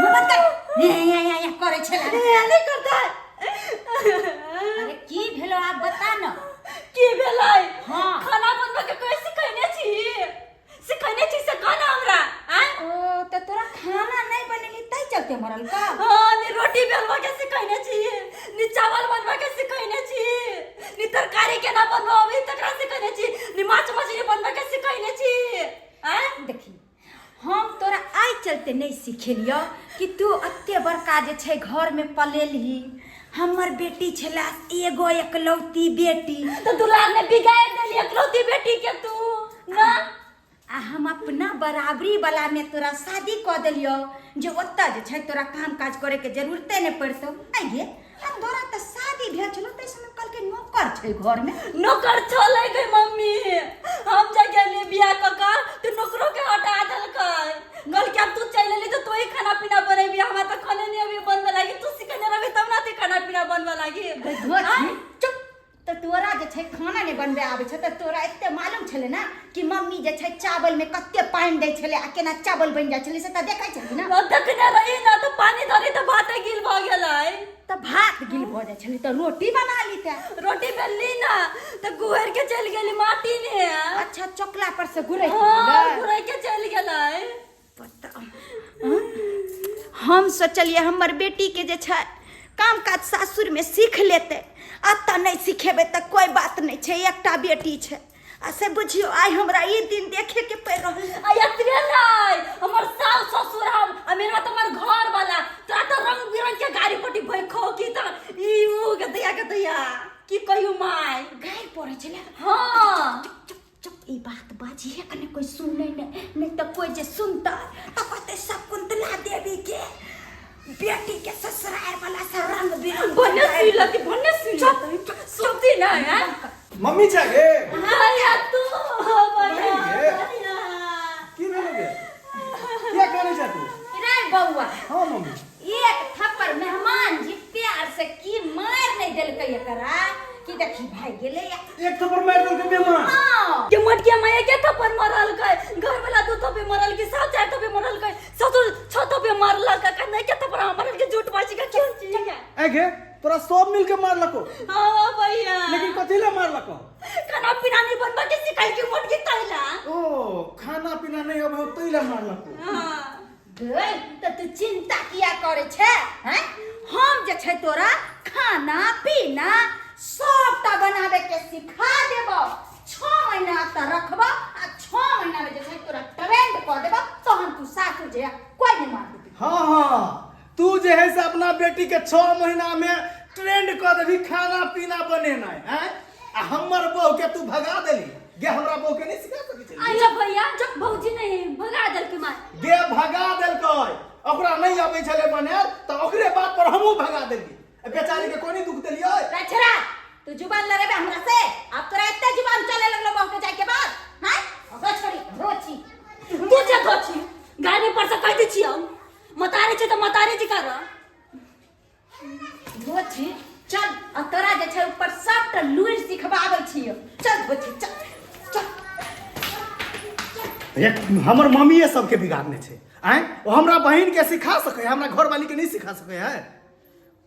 मुंह बंद कर ये ये ये ये करे छे नहीं करता अरे की भेलो आप बता न की भेलै हाँ। खाना बनबे के कोई सिखैने छी सिखैने छी से कहना हमरा आँय ओ त तोरा खाना नहीं बनेली तै चलते मरल का हाँ नी रोटी बेलवा के सिखैने छी नी चावल बनबा के सिखैने छी नी तरकारी केना बनबा अभी तकरा सिखैने छी नी माछ मछली बनबा के सिखैने छी आँय देखी हम तोरा आइ चलते नहीं सिखेलियो कि तू अते बड़का जे छै घर में पलेलही हमर बेटी छला एगो एकलौती बेटी तो दुलार ने बिगाड़ देली एकलौती बेटी के तू ना आ हम अपना बराबरी वाला में तोरा शादी कऽ देलियो जे ओतऽ जे छै तोरा काम काज करे के जरूरते नहि पड़तौ आइ गे आ तोरा तऽ शादी भेल छलो ताहि समय कहलकै नौकर छै घर में नौकर छलै गे मम्मी हम जे गेलियै बियाह कऽ कऽ तऽ नौकरो के हटा देलकै कहलकै आब तू चलि एली तऽ तोही खाना पीना बनेबी हमरा तऽ खाने नहि अभी बनबऽ लागी तू सिखेने रहबी तब ना ते खाना पीना बनबऽ लागी चुप तऽ तोरा जे छै खाना नहि बनबै आबै छै तऽ तोरा एते मालूम छलै ने कि मम्मी जे छै चावलमे कते पानि दै छलै आ केना चावल बनि जाइ छलै से तऽ देखै छली ने ओ देखने रही ना तऽ पानि धरी तऽ भाते गिल भऽ गेलै तऽ भात गिल भऽ जाइ छलै तऽ रोटी बना लीते रोटी बेलली ना तऽ गुहर के चलि गेली माटी ने अच्छा चोकला पर से गुरै हाँ गुहर के चलि गेलै पता हम सोचलियै हमर बेटीके जे छै काम काज सासुरमे सीख लेतै एतऽ नहि सिखेबै तऽ कोइ बात नहि छै एकटा बेटी छै आ से बुझियौ आइ हमरा ई दिन देखेके पड़ि रहल आ एतबे नहि हमर सास ससुर हम आ मेरा तऽ हमर घर वाला तोरा तऽ रंग बिरंग के गाड़ी पटी भैखो की तऽ ई ऊ के दैया के दैया की कहियौ माय गारि पड़ै छलै हाँ चुप चुप ई बात बाजिहे कने कोई सुनै नहि नहि तऽ कोई जे सुनतै तऽ कहतै शकुंतला देवी के बेटी के ससुरार वाला से रंग बिरंग भन्ने सुइलती भन्ने सुइलती सुनती ना हैं मम्मी छै गे भैया तू हो भैया नहीं गे। भैया की भेलो गे किया कानै छै तू रे बौआ हाँ मम्मी एक थप्पड़ मेहमान जी प्यार से की मार नहीं देलकै एकरा कि देखी भाग गेलै या एक थप्पड़ मारि देलकै मेहमान हाँ के मटकिया माया के थप्पड़ मारल के घर वाला दू थप्पड़ मारल के सात चार थप्पड़ मारल के ससुर छह थप्पड़ मारल के कन्ने के थप्पड़ मारल के झूठ बाजी का क्यों चीज ए गे तोरा सब मिल के मारलको हाँ भैया लेकिन कथी ले मारलको खाना पीना नहीं बनवा के सिखाई के मटकी तैला ओ खाना पीना नहीं अबै तै ले मारलको हाँ गै तऽ तू चिंता किया करै छै हैं हम जे छै तोरा खाना पीना सबटा बनाबे के सिखा देबो 6 महीना तऽ रखबो आ 6 महीना में जे छै तोरा ट्रेंड कऽ देबो तहन तू सासुर जे कोई नहीं मार देतै। हाँ हाँ तू जे है से अपना बेटी के 6 महीना में ट्रेंड कऽ देबही खाना पीना बनेनाइ हैं आ हमर बहू के तू भगा देली गे हमरा बहू के नहीं सिखा सकै छली अच्छा भैया जब भौजी नहीं भगा दल के मार गे भगा देलकै ओकरा नहीं अबै छलै बनायल तऽ ओकरे बात पर हमहूँ भगा देलियै आ बेचारी के कोनी दुख देलियै रे छोरा तू जुबान लड़ेबे हमरा से अब तोरा एते जुबान चले लगलो बहू के जाय के बाद हैं गो छोरी रोची तू जे धोछी गाड़ी पर से कह दै छियौ मतारे छै तऽ मतारे जी कर धोची चल आ तोरा जे छै ऊपर सबटा लुरि सिखबाबै छियौ चल धोची चल चल। एक हमर मम्मीए सबके बिगाड़ने छै आँय ओ हमरा बहिनके सिखा सकै है हमरा घरवालीके नहीं सिखा सकै है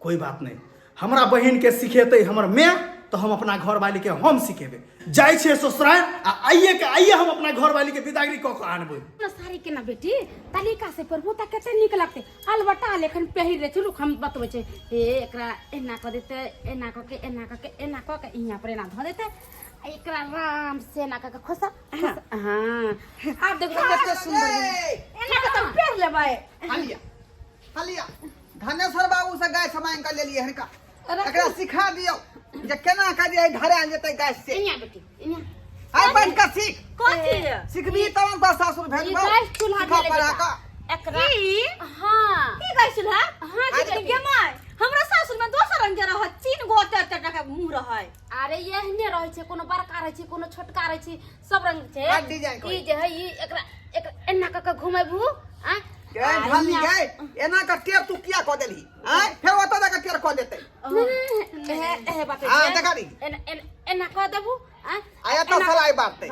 कोई बात नहीं हमरा बहिनके सिखेतै हमर माय तऽ हम अपना घरवालीके हम सिखेबै जाइ छियै ससुरारि आ आइए के आइए हम अपना घरवालीके विदागरी कऽ कऽ आनबै ना साड़ी के ना बेटी तरीका से पहिरबू तऽ कते नीक लगतै अलबटा लेखन पहिर रे छै रुक हम बतबै छै हे एकरा एना कऽ देतै एना कऽ के एना कऽ के एना कऽ के इहाँ पर एना धऽ देतै आ एकरा आराम से एना कऽ के खोसा खोसा हाँ आब देखो कते सुंदर बनै। एना के तऽ पेर लेबै हालिया हालिया धनेश्वर बाबू से गाय मांगि कऽ लेलियै हनका एकरा सिखा दियौ जे केना कऽ जे धरायल जेतै गाय से इहाँ बेटी इहाँ आइ बैठ कऽ सीख कथी सिखबी तब तऽ सासुर ई भेजबौ गैस चूल्हा सिखा भेलै पढ़ा बेटा। कऽ एकरा ई हाँ की गैस चूल्हा हाँ जी बेटी। गे माय हमरा सासुर में दोसर रंग के रहै तीन गो ओते ओते टका मुंह रहै अरे एहने रहै छै कोनो बड़का रहै छै कोनो छोटका रहै छै सब रंग छै हर डिजाइन के ई जे है ई एकरा एकरा एना कऽ के घुमेबू आ गे ढाली गे एना कऽ टेर तू किया कऽ देलही आँय फेर ओतऽ जा कऽ टेर कऽ देतै एहे एहे बात हाँ, देखा दी। एना एना एना कऽ देबू आ आ एतऽ सलाइ बारतै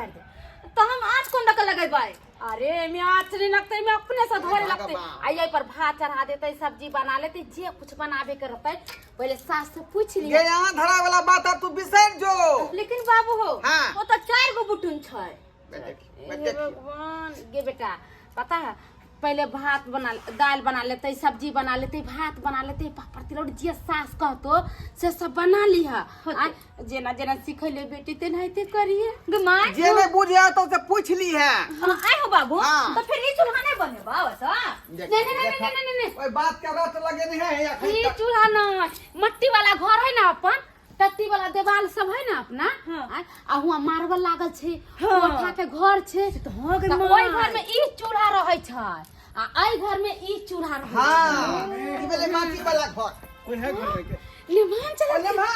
तऽ हम आँच कोन दऽ के लगेबै अरे एमे आँच नहीं लगते एमे अपने से धोरे लगते भगवान। आ यही पर भात चढ़ा देते सब्जी बना लेते जे कुछ बनाबे के रहते पहले सास से पूछ गे लिये यहाँ धरा वाला बात अब तू बिसरि जो लेकिन बाबू हो हाँ। ओ तऽ चारि गो बुटुन छै देखियो हे देखियो भगवान गे बेटा पता है पहले भात बना दाल बना लेते सब्जी बना लेते भात बना लेते पापड़ तिलौड़ी जे सास कहतो से सब बना लिह आ जेना जेना सिखैले बेटी तेनाहिते करिए गे माय जे नहीं बुझे तो से पूछ ली है हाँ, आइ हो बाबू हाँ। तऽ फिर ई चूल्हा नहि बनेबा वैसा नहीं नहीं नहीं नहीं नहीं नहीं ओए बात के रट लगे नहीं है अखन ई तक चूल्हा ना मट्टी वाला घर है ना अपन टट्टी वाला देवाल सब है ना अपना हाँ। आ हुआ मार्बल लागल छै हाँ। कोठा के घर छै तऽ हाँ गे तऽ माय। ओहि घर में ई चूल्हा रहै छै आ एहि घर में ई चूल्हा रहै छै हाँ ई भेलै माटी वाला घर कोई है घर में के निमान चला ओ लेम्हा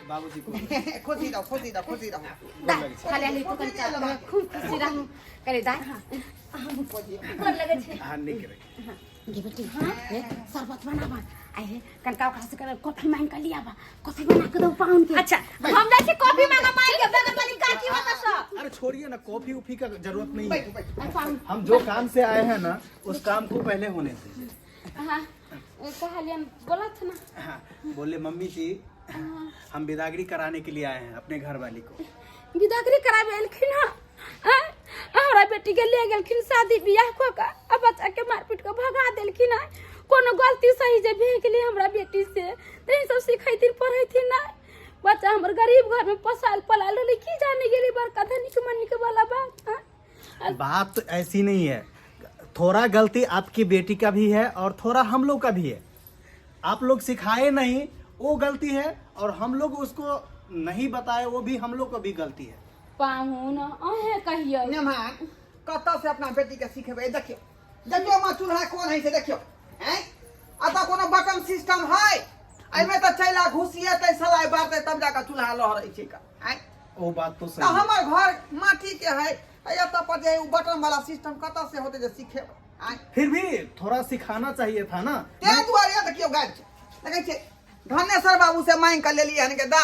बाबूजी को खुशी रहो खुशी रहो खुशी रहो दा खाली हाली तू कनी खूब खुशी रहू करे दा गोर लगै छै हाँ निक रहे गे बेटी हे शरबत बनाबा आइ हे कनका ओकरा से करे कॉफी मांग के लियाबा कॉफी बना के दो पाहुन के अच्छा हम जाइ छी कॉफी मांगा माय के बगल वाली काकी होता सब अरे छोड़िए ना कॉफी उफी का जरूरत नहीं है बैठो बैठो आइ पाहुन हम जो काम से आए हैं ना उस काम को पहले होने दीजिए हाँ कहलियन बोलत ना हाँ, बोले मम्मी जी हम बिदागरी कराने के लिए आए हैं अपने घर वाली को बिदागरी कराबे एलखिन हँ आँय? हमरा बेटी के ले गेलखिन शादी बियाह कऽ के आ बच्चा के मार पीट के भगा देलखिन हँ कोनो गलती सही जे भए गेलै हमरा बेटी से तऽ ई सब सिखैथिन पढ़ैथिन नहि बच्चा हमर गरीब घर में पोसायल पलायल रहलै की जाने गेलै बड़का धनिक मनिक वाला बात आँय? बात तो ऐसी नहीं है थोड़ा गलती आपकी बेटी का भी है और थोड़ा हम लोग का भी है आप लोग सिखाए नहीं वो गलती है और हम लोग उसको नहीं बताए वो भी हम लोग का भी गलती है पाहुन अहें कहियौ नेमान कतऽ से अपना बेटी के सिखेबै देखियौ देखियौ माँ चूल्हा कोन है से देखियौ हैं अतऽ कोनो बटन सिस्टम है एहिमे तऽ चैला घुसिएतै सलाइ बारतै तब जाकऽ चूल्हा लहरै छै का हैं ओ बात तो तऽ सही है। हमर घर माटी के है आ एतऽ पर जे है उ बटन वाला सिस्टम कतऽ से होतै जे सिखेबै आँय फिर भी थोड़ा सिखाना चाहिए था ना। ताहि दुआरे देखियौ गाबि छै, देखै छियै धनेश्वर बाबू से मांगि कऽ लेलियै हन के दा,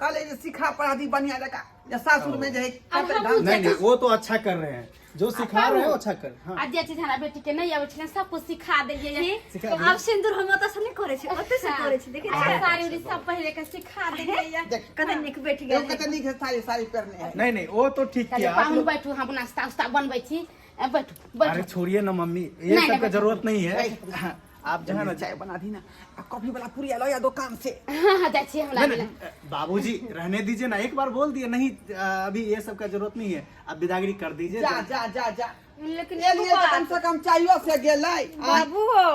कहलियै जे सिखा पढ़ा दी बढ़िया जकाँ जे सासुर में जे है अब कते हमहूँ ढंग। नहीं नहीं, वो तो अच्छा कर रहे हैं, जो सिखा रहे हैं वो अच्छा कर। हाँ। आ जे चीज हमरा बेटी के नहीं आबै छलै सब कुछ सिखा देलियै। सिखा दिए। आब सिन्दूर हम ओतऽ से नहि करै छी, ओतऽ से करै छी, देखै आ छियै साड़ी उड़ी सब पहिरे के सिखा देलियै। देख कते नीक बैठ एगो गेल। कते नीक है साड़ी, साड़ी पहिरने है। नहीं नहीं, वो तो ठीक कहलियै किया आप पाहुन लोग। बैठू, हम नाश्ता उस्ता बनबै छी, बैठू अरे बैठू। छोड़िए ना मम्मी, ये नहीं, सब नहीं, का जरूरत नहीं है। हाँ, आप जो है ना चाय बना दी ना, आ कॉफी वाला पूरी लो या दुकान से। हाँ हाँ, जाइ छी हमरा। नहीं, नहीं, बाबूजी रहने दीजिए ना, एक बार बोल दिए नहीं। अभी ये सब का जरूरत नहीं है, आप विदागरी कर दीजिए। जा जा जा जा। लेकिन ए लिए तऽ कम से कम चाइयो से गेलै। बाबू हो,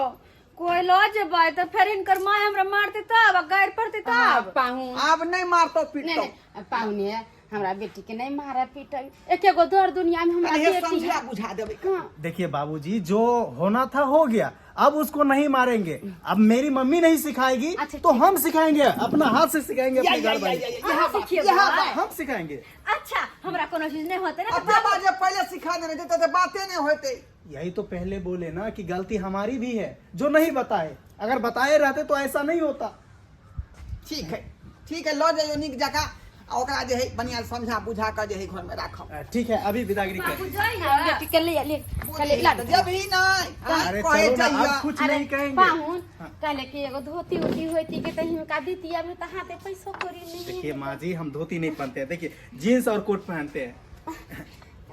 कोई लऽ जेबै तऽ फेर हिनकर माय हमरा मारते तब आ गारि पड़ते तब। पाहुन आब नहि मारतौ नहीं पिटतौ। नहीं पाहुने, हमरा बेटी के नहीं मारा पीटे, एके गो दर दुनिया में हमरा कनिहे बेटी समझा है। बुझा देबै। हाँ। देखिए बाबूजी, जो होना था हो गया, अब उसको नहीं मारेंगे। अब मेरी मम्मी नहीं सिखाएगी अच्छा, तो हम सिखाएंगे, अपना हाथ से सिखाएंगे या अपने या घर या वाले या या, अहाँ यहाँ बात, सिखेबै? यहाँ बात। हम सिखाएंगे। अच्छा, हमरा कोनो चीज नहि होतै ने अब जे बात जे पहिले सिखा देने जेतै तऽ बाते नहि होतै। यही तो पहले बोले ना कि गलती हमारी भी है जो नहीं बताए, अगर बताए रहते तो ऐसा नहीं होता। ठीक है ठीक है, लऽ जइयौ नीक जकाँ आ ओकरा जे है बढ़िआँ समझा बुझा कऽ जे है घरमे राखब। ठीक है, अभी विदागरी कर। बाबू जाइए। बेटी के ले ले चले ला। जेबही नहि अरे कहे चलो ना, जइया। अब कुछ नहीं कहेंगे। पाहुन कहले कि एगो धोती उती होती के त हिनका दीती, अभी त हाथे पैसो करी नहीं। देखिए माँ जी, हम धोती नहीं पहनते हैं, देखिए जीन्स और कोट पहनते हैं।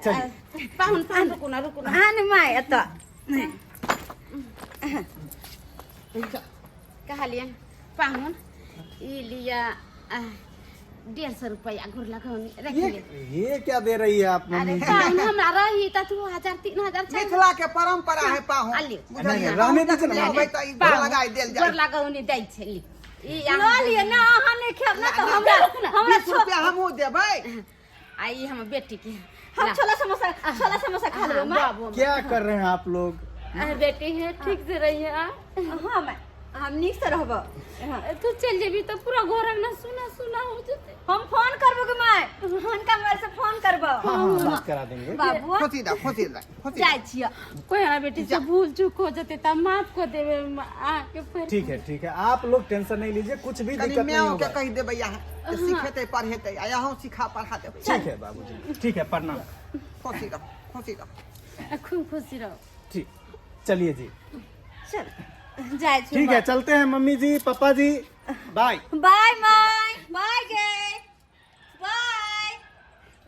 चलिए पाहुन पाहुन, रुकू ना रुकू ना। आन माय एतऽ। कहलिए पाहुन, ई लिया 150 रुपया घुर लगौनी रख ये लिए। ये क्या दे रही है आप अरे मम्मी जी? पाहुन, हमरा रही त 2000 3000 छै। मिथिला के परंपरा है पाहुन। आ लियौ। नहीं, नहीं, रहने दीजिए ना। बुझलियै? तऽ ई गोर लगाय देल गोर जाय। लगौनी दै छै, ली ई लऽ लिअ ना, अहाँ नहि खायब ना तऽ हमरा हमरा 20 रुपया हमहूँ देबै। आ ई हमर बेटी के। हम छोला समोसा, छोला समोसा खा लेबै माय। बाबू क्या कर रहे हैं आप लोग? आ, बेटी है, ठीक से रही है। हाँ माय, हम नीक से रहब। हाँ। तू चल जेबी तऽ पूरा घर अंगना सुना सुना हो जेतै। हम फोन करबो के माय, हुनका मोबाइल से फोन करबो। हाँ हाँ, बात करा देंगे। बाबू खोसी दा खोसी दा खोसी जाइ छियै। कोई हमरा बेटी से भूल चूक हो जेतै तऽ माफ कर देबै आके फिर। ठीक है ठीक है, आप लोग टेंशन नहीं लीजिए, कुछ भी कनी दिक्कत नहीं माओ के होगा। कहि देबै अहाँ जे सिखेतै पढ़ेतै आ अहूँ सिखा पढ़ा देबै। ठीक है बाबूजी, ठीक है, प्रणाम। खोसी रह खोसी रह। खूब खुशी रहो। ठीक, चलिए जी। चल जाइ छी। ठीक है, चलते हैं mummy ji papa ji, bye bye my, bye गे, बाय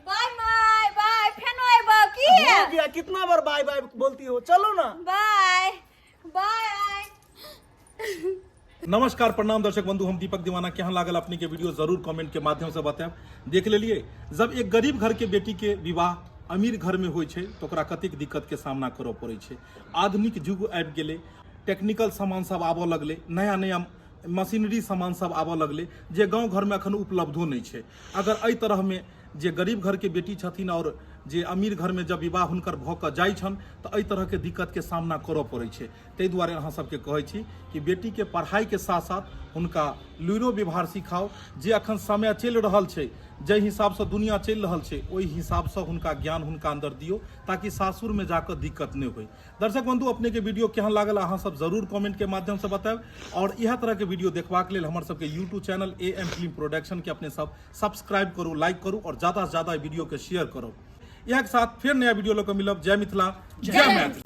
बाय my, by. फेनो अयबो की? हो गया, कितना बार बाय बाय बोलती हो, चलो ना। Bye bye. नमस्कार प्रणाम दर्शक बंधु, हम दीपक दीवाना। केहन लागल अपने के वीडियो जरूर कमेंट के माध्यम से बतायब। देख लेलिए जब एक गरीब घर के बेटी के विवाह अमीर घर में होइ छै तऽ ओकरा कतेक दिक्कत के सामना करऽ पड़ै छै। आधुनिक युग आबि गेलै, टेक्निकल सामान सब आबऽ लगलै, नया नया मशीनरी सामान सब आबऽ लगलै जे गाँव घरमे एखन उपलब्धो नहि छै। अगर एहि तरहमे जे गरीब घरके बेटी छथिन आओर जे अमीर घरमे जब विवाह हुनकर भऽ कऽ जाइ छनि तऽ एहि तरहके दिक्कतके सामना करऽ पड़ै छै। ताहि दुआरे अहाँ सबके कहै छी कि बेटीके पढ़ाइके साथ साथ हुनका लुइरो व्यवहार सिखाउ। जे अखन समय चलि रहल छै, जाहि हिसाबसँ दुनिया चलि रहल छै, ओहि हिसाबसँ हुनका ज्ञान हुनका अन्दर दियौ ताकि सासुरमे जाकऽ दिक्कत नहि होइ। दर्शक बंधु, अपने के वीडियो केहन लागल अहाँ सब जरूर कमेंट के माध्यम से बतायब और इएह तरह के वीडियो देखबाक लेल हमर सबके YouTube channel A M film production के अपने सब सब्सक्राइब करू, लाइक करू और ज्यादा से ज्यादा वीडियो के शेयर करू। इएह के साथ फिर नया वीडियो लऽ कऽ मिलब। जय मिथिला, जय मैथिली।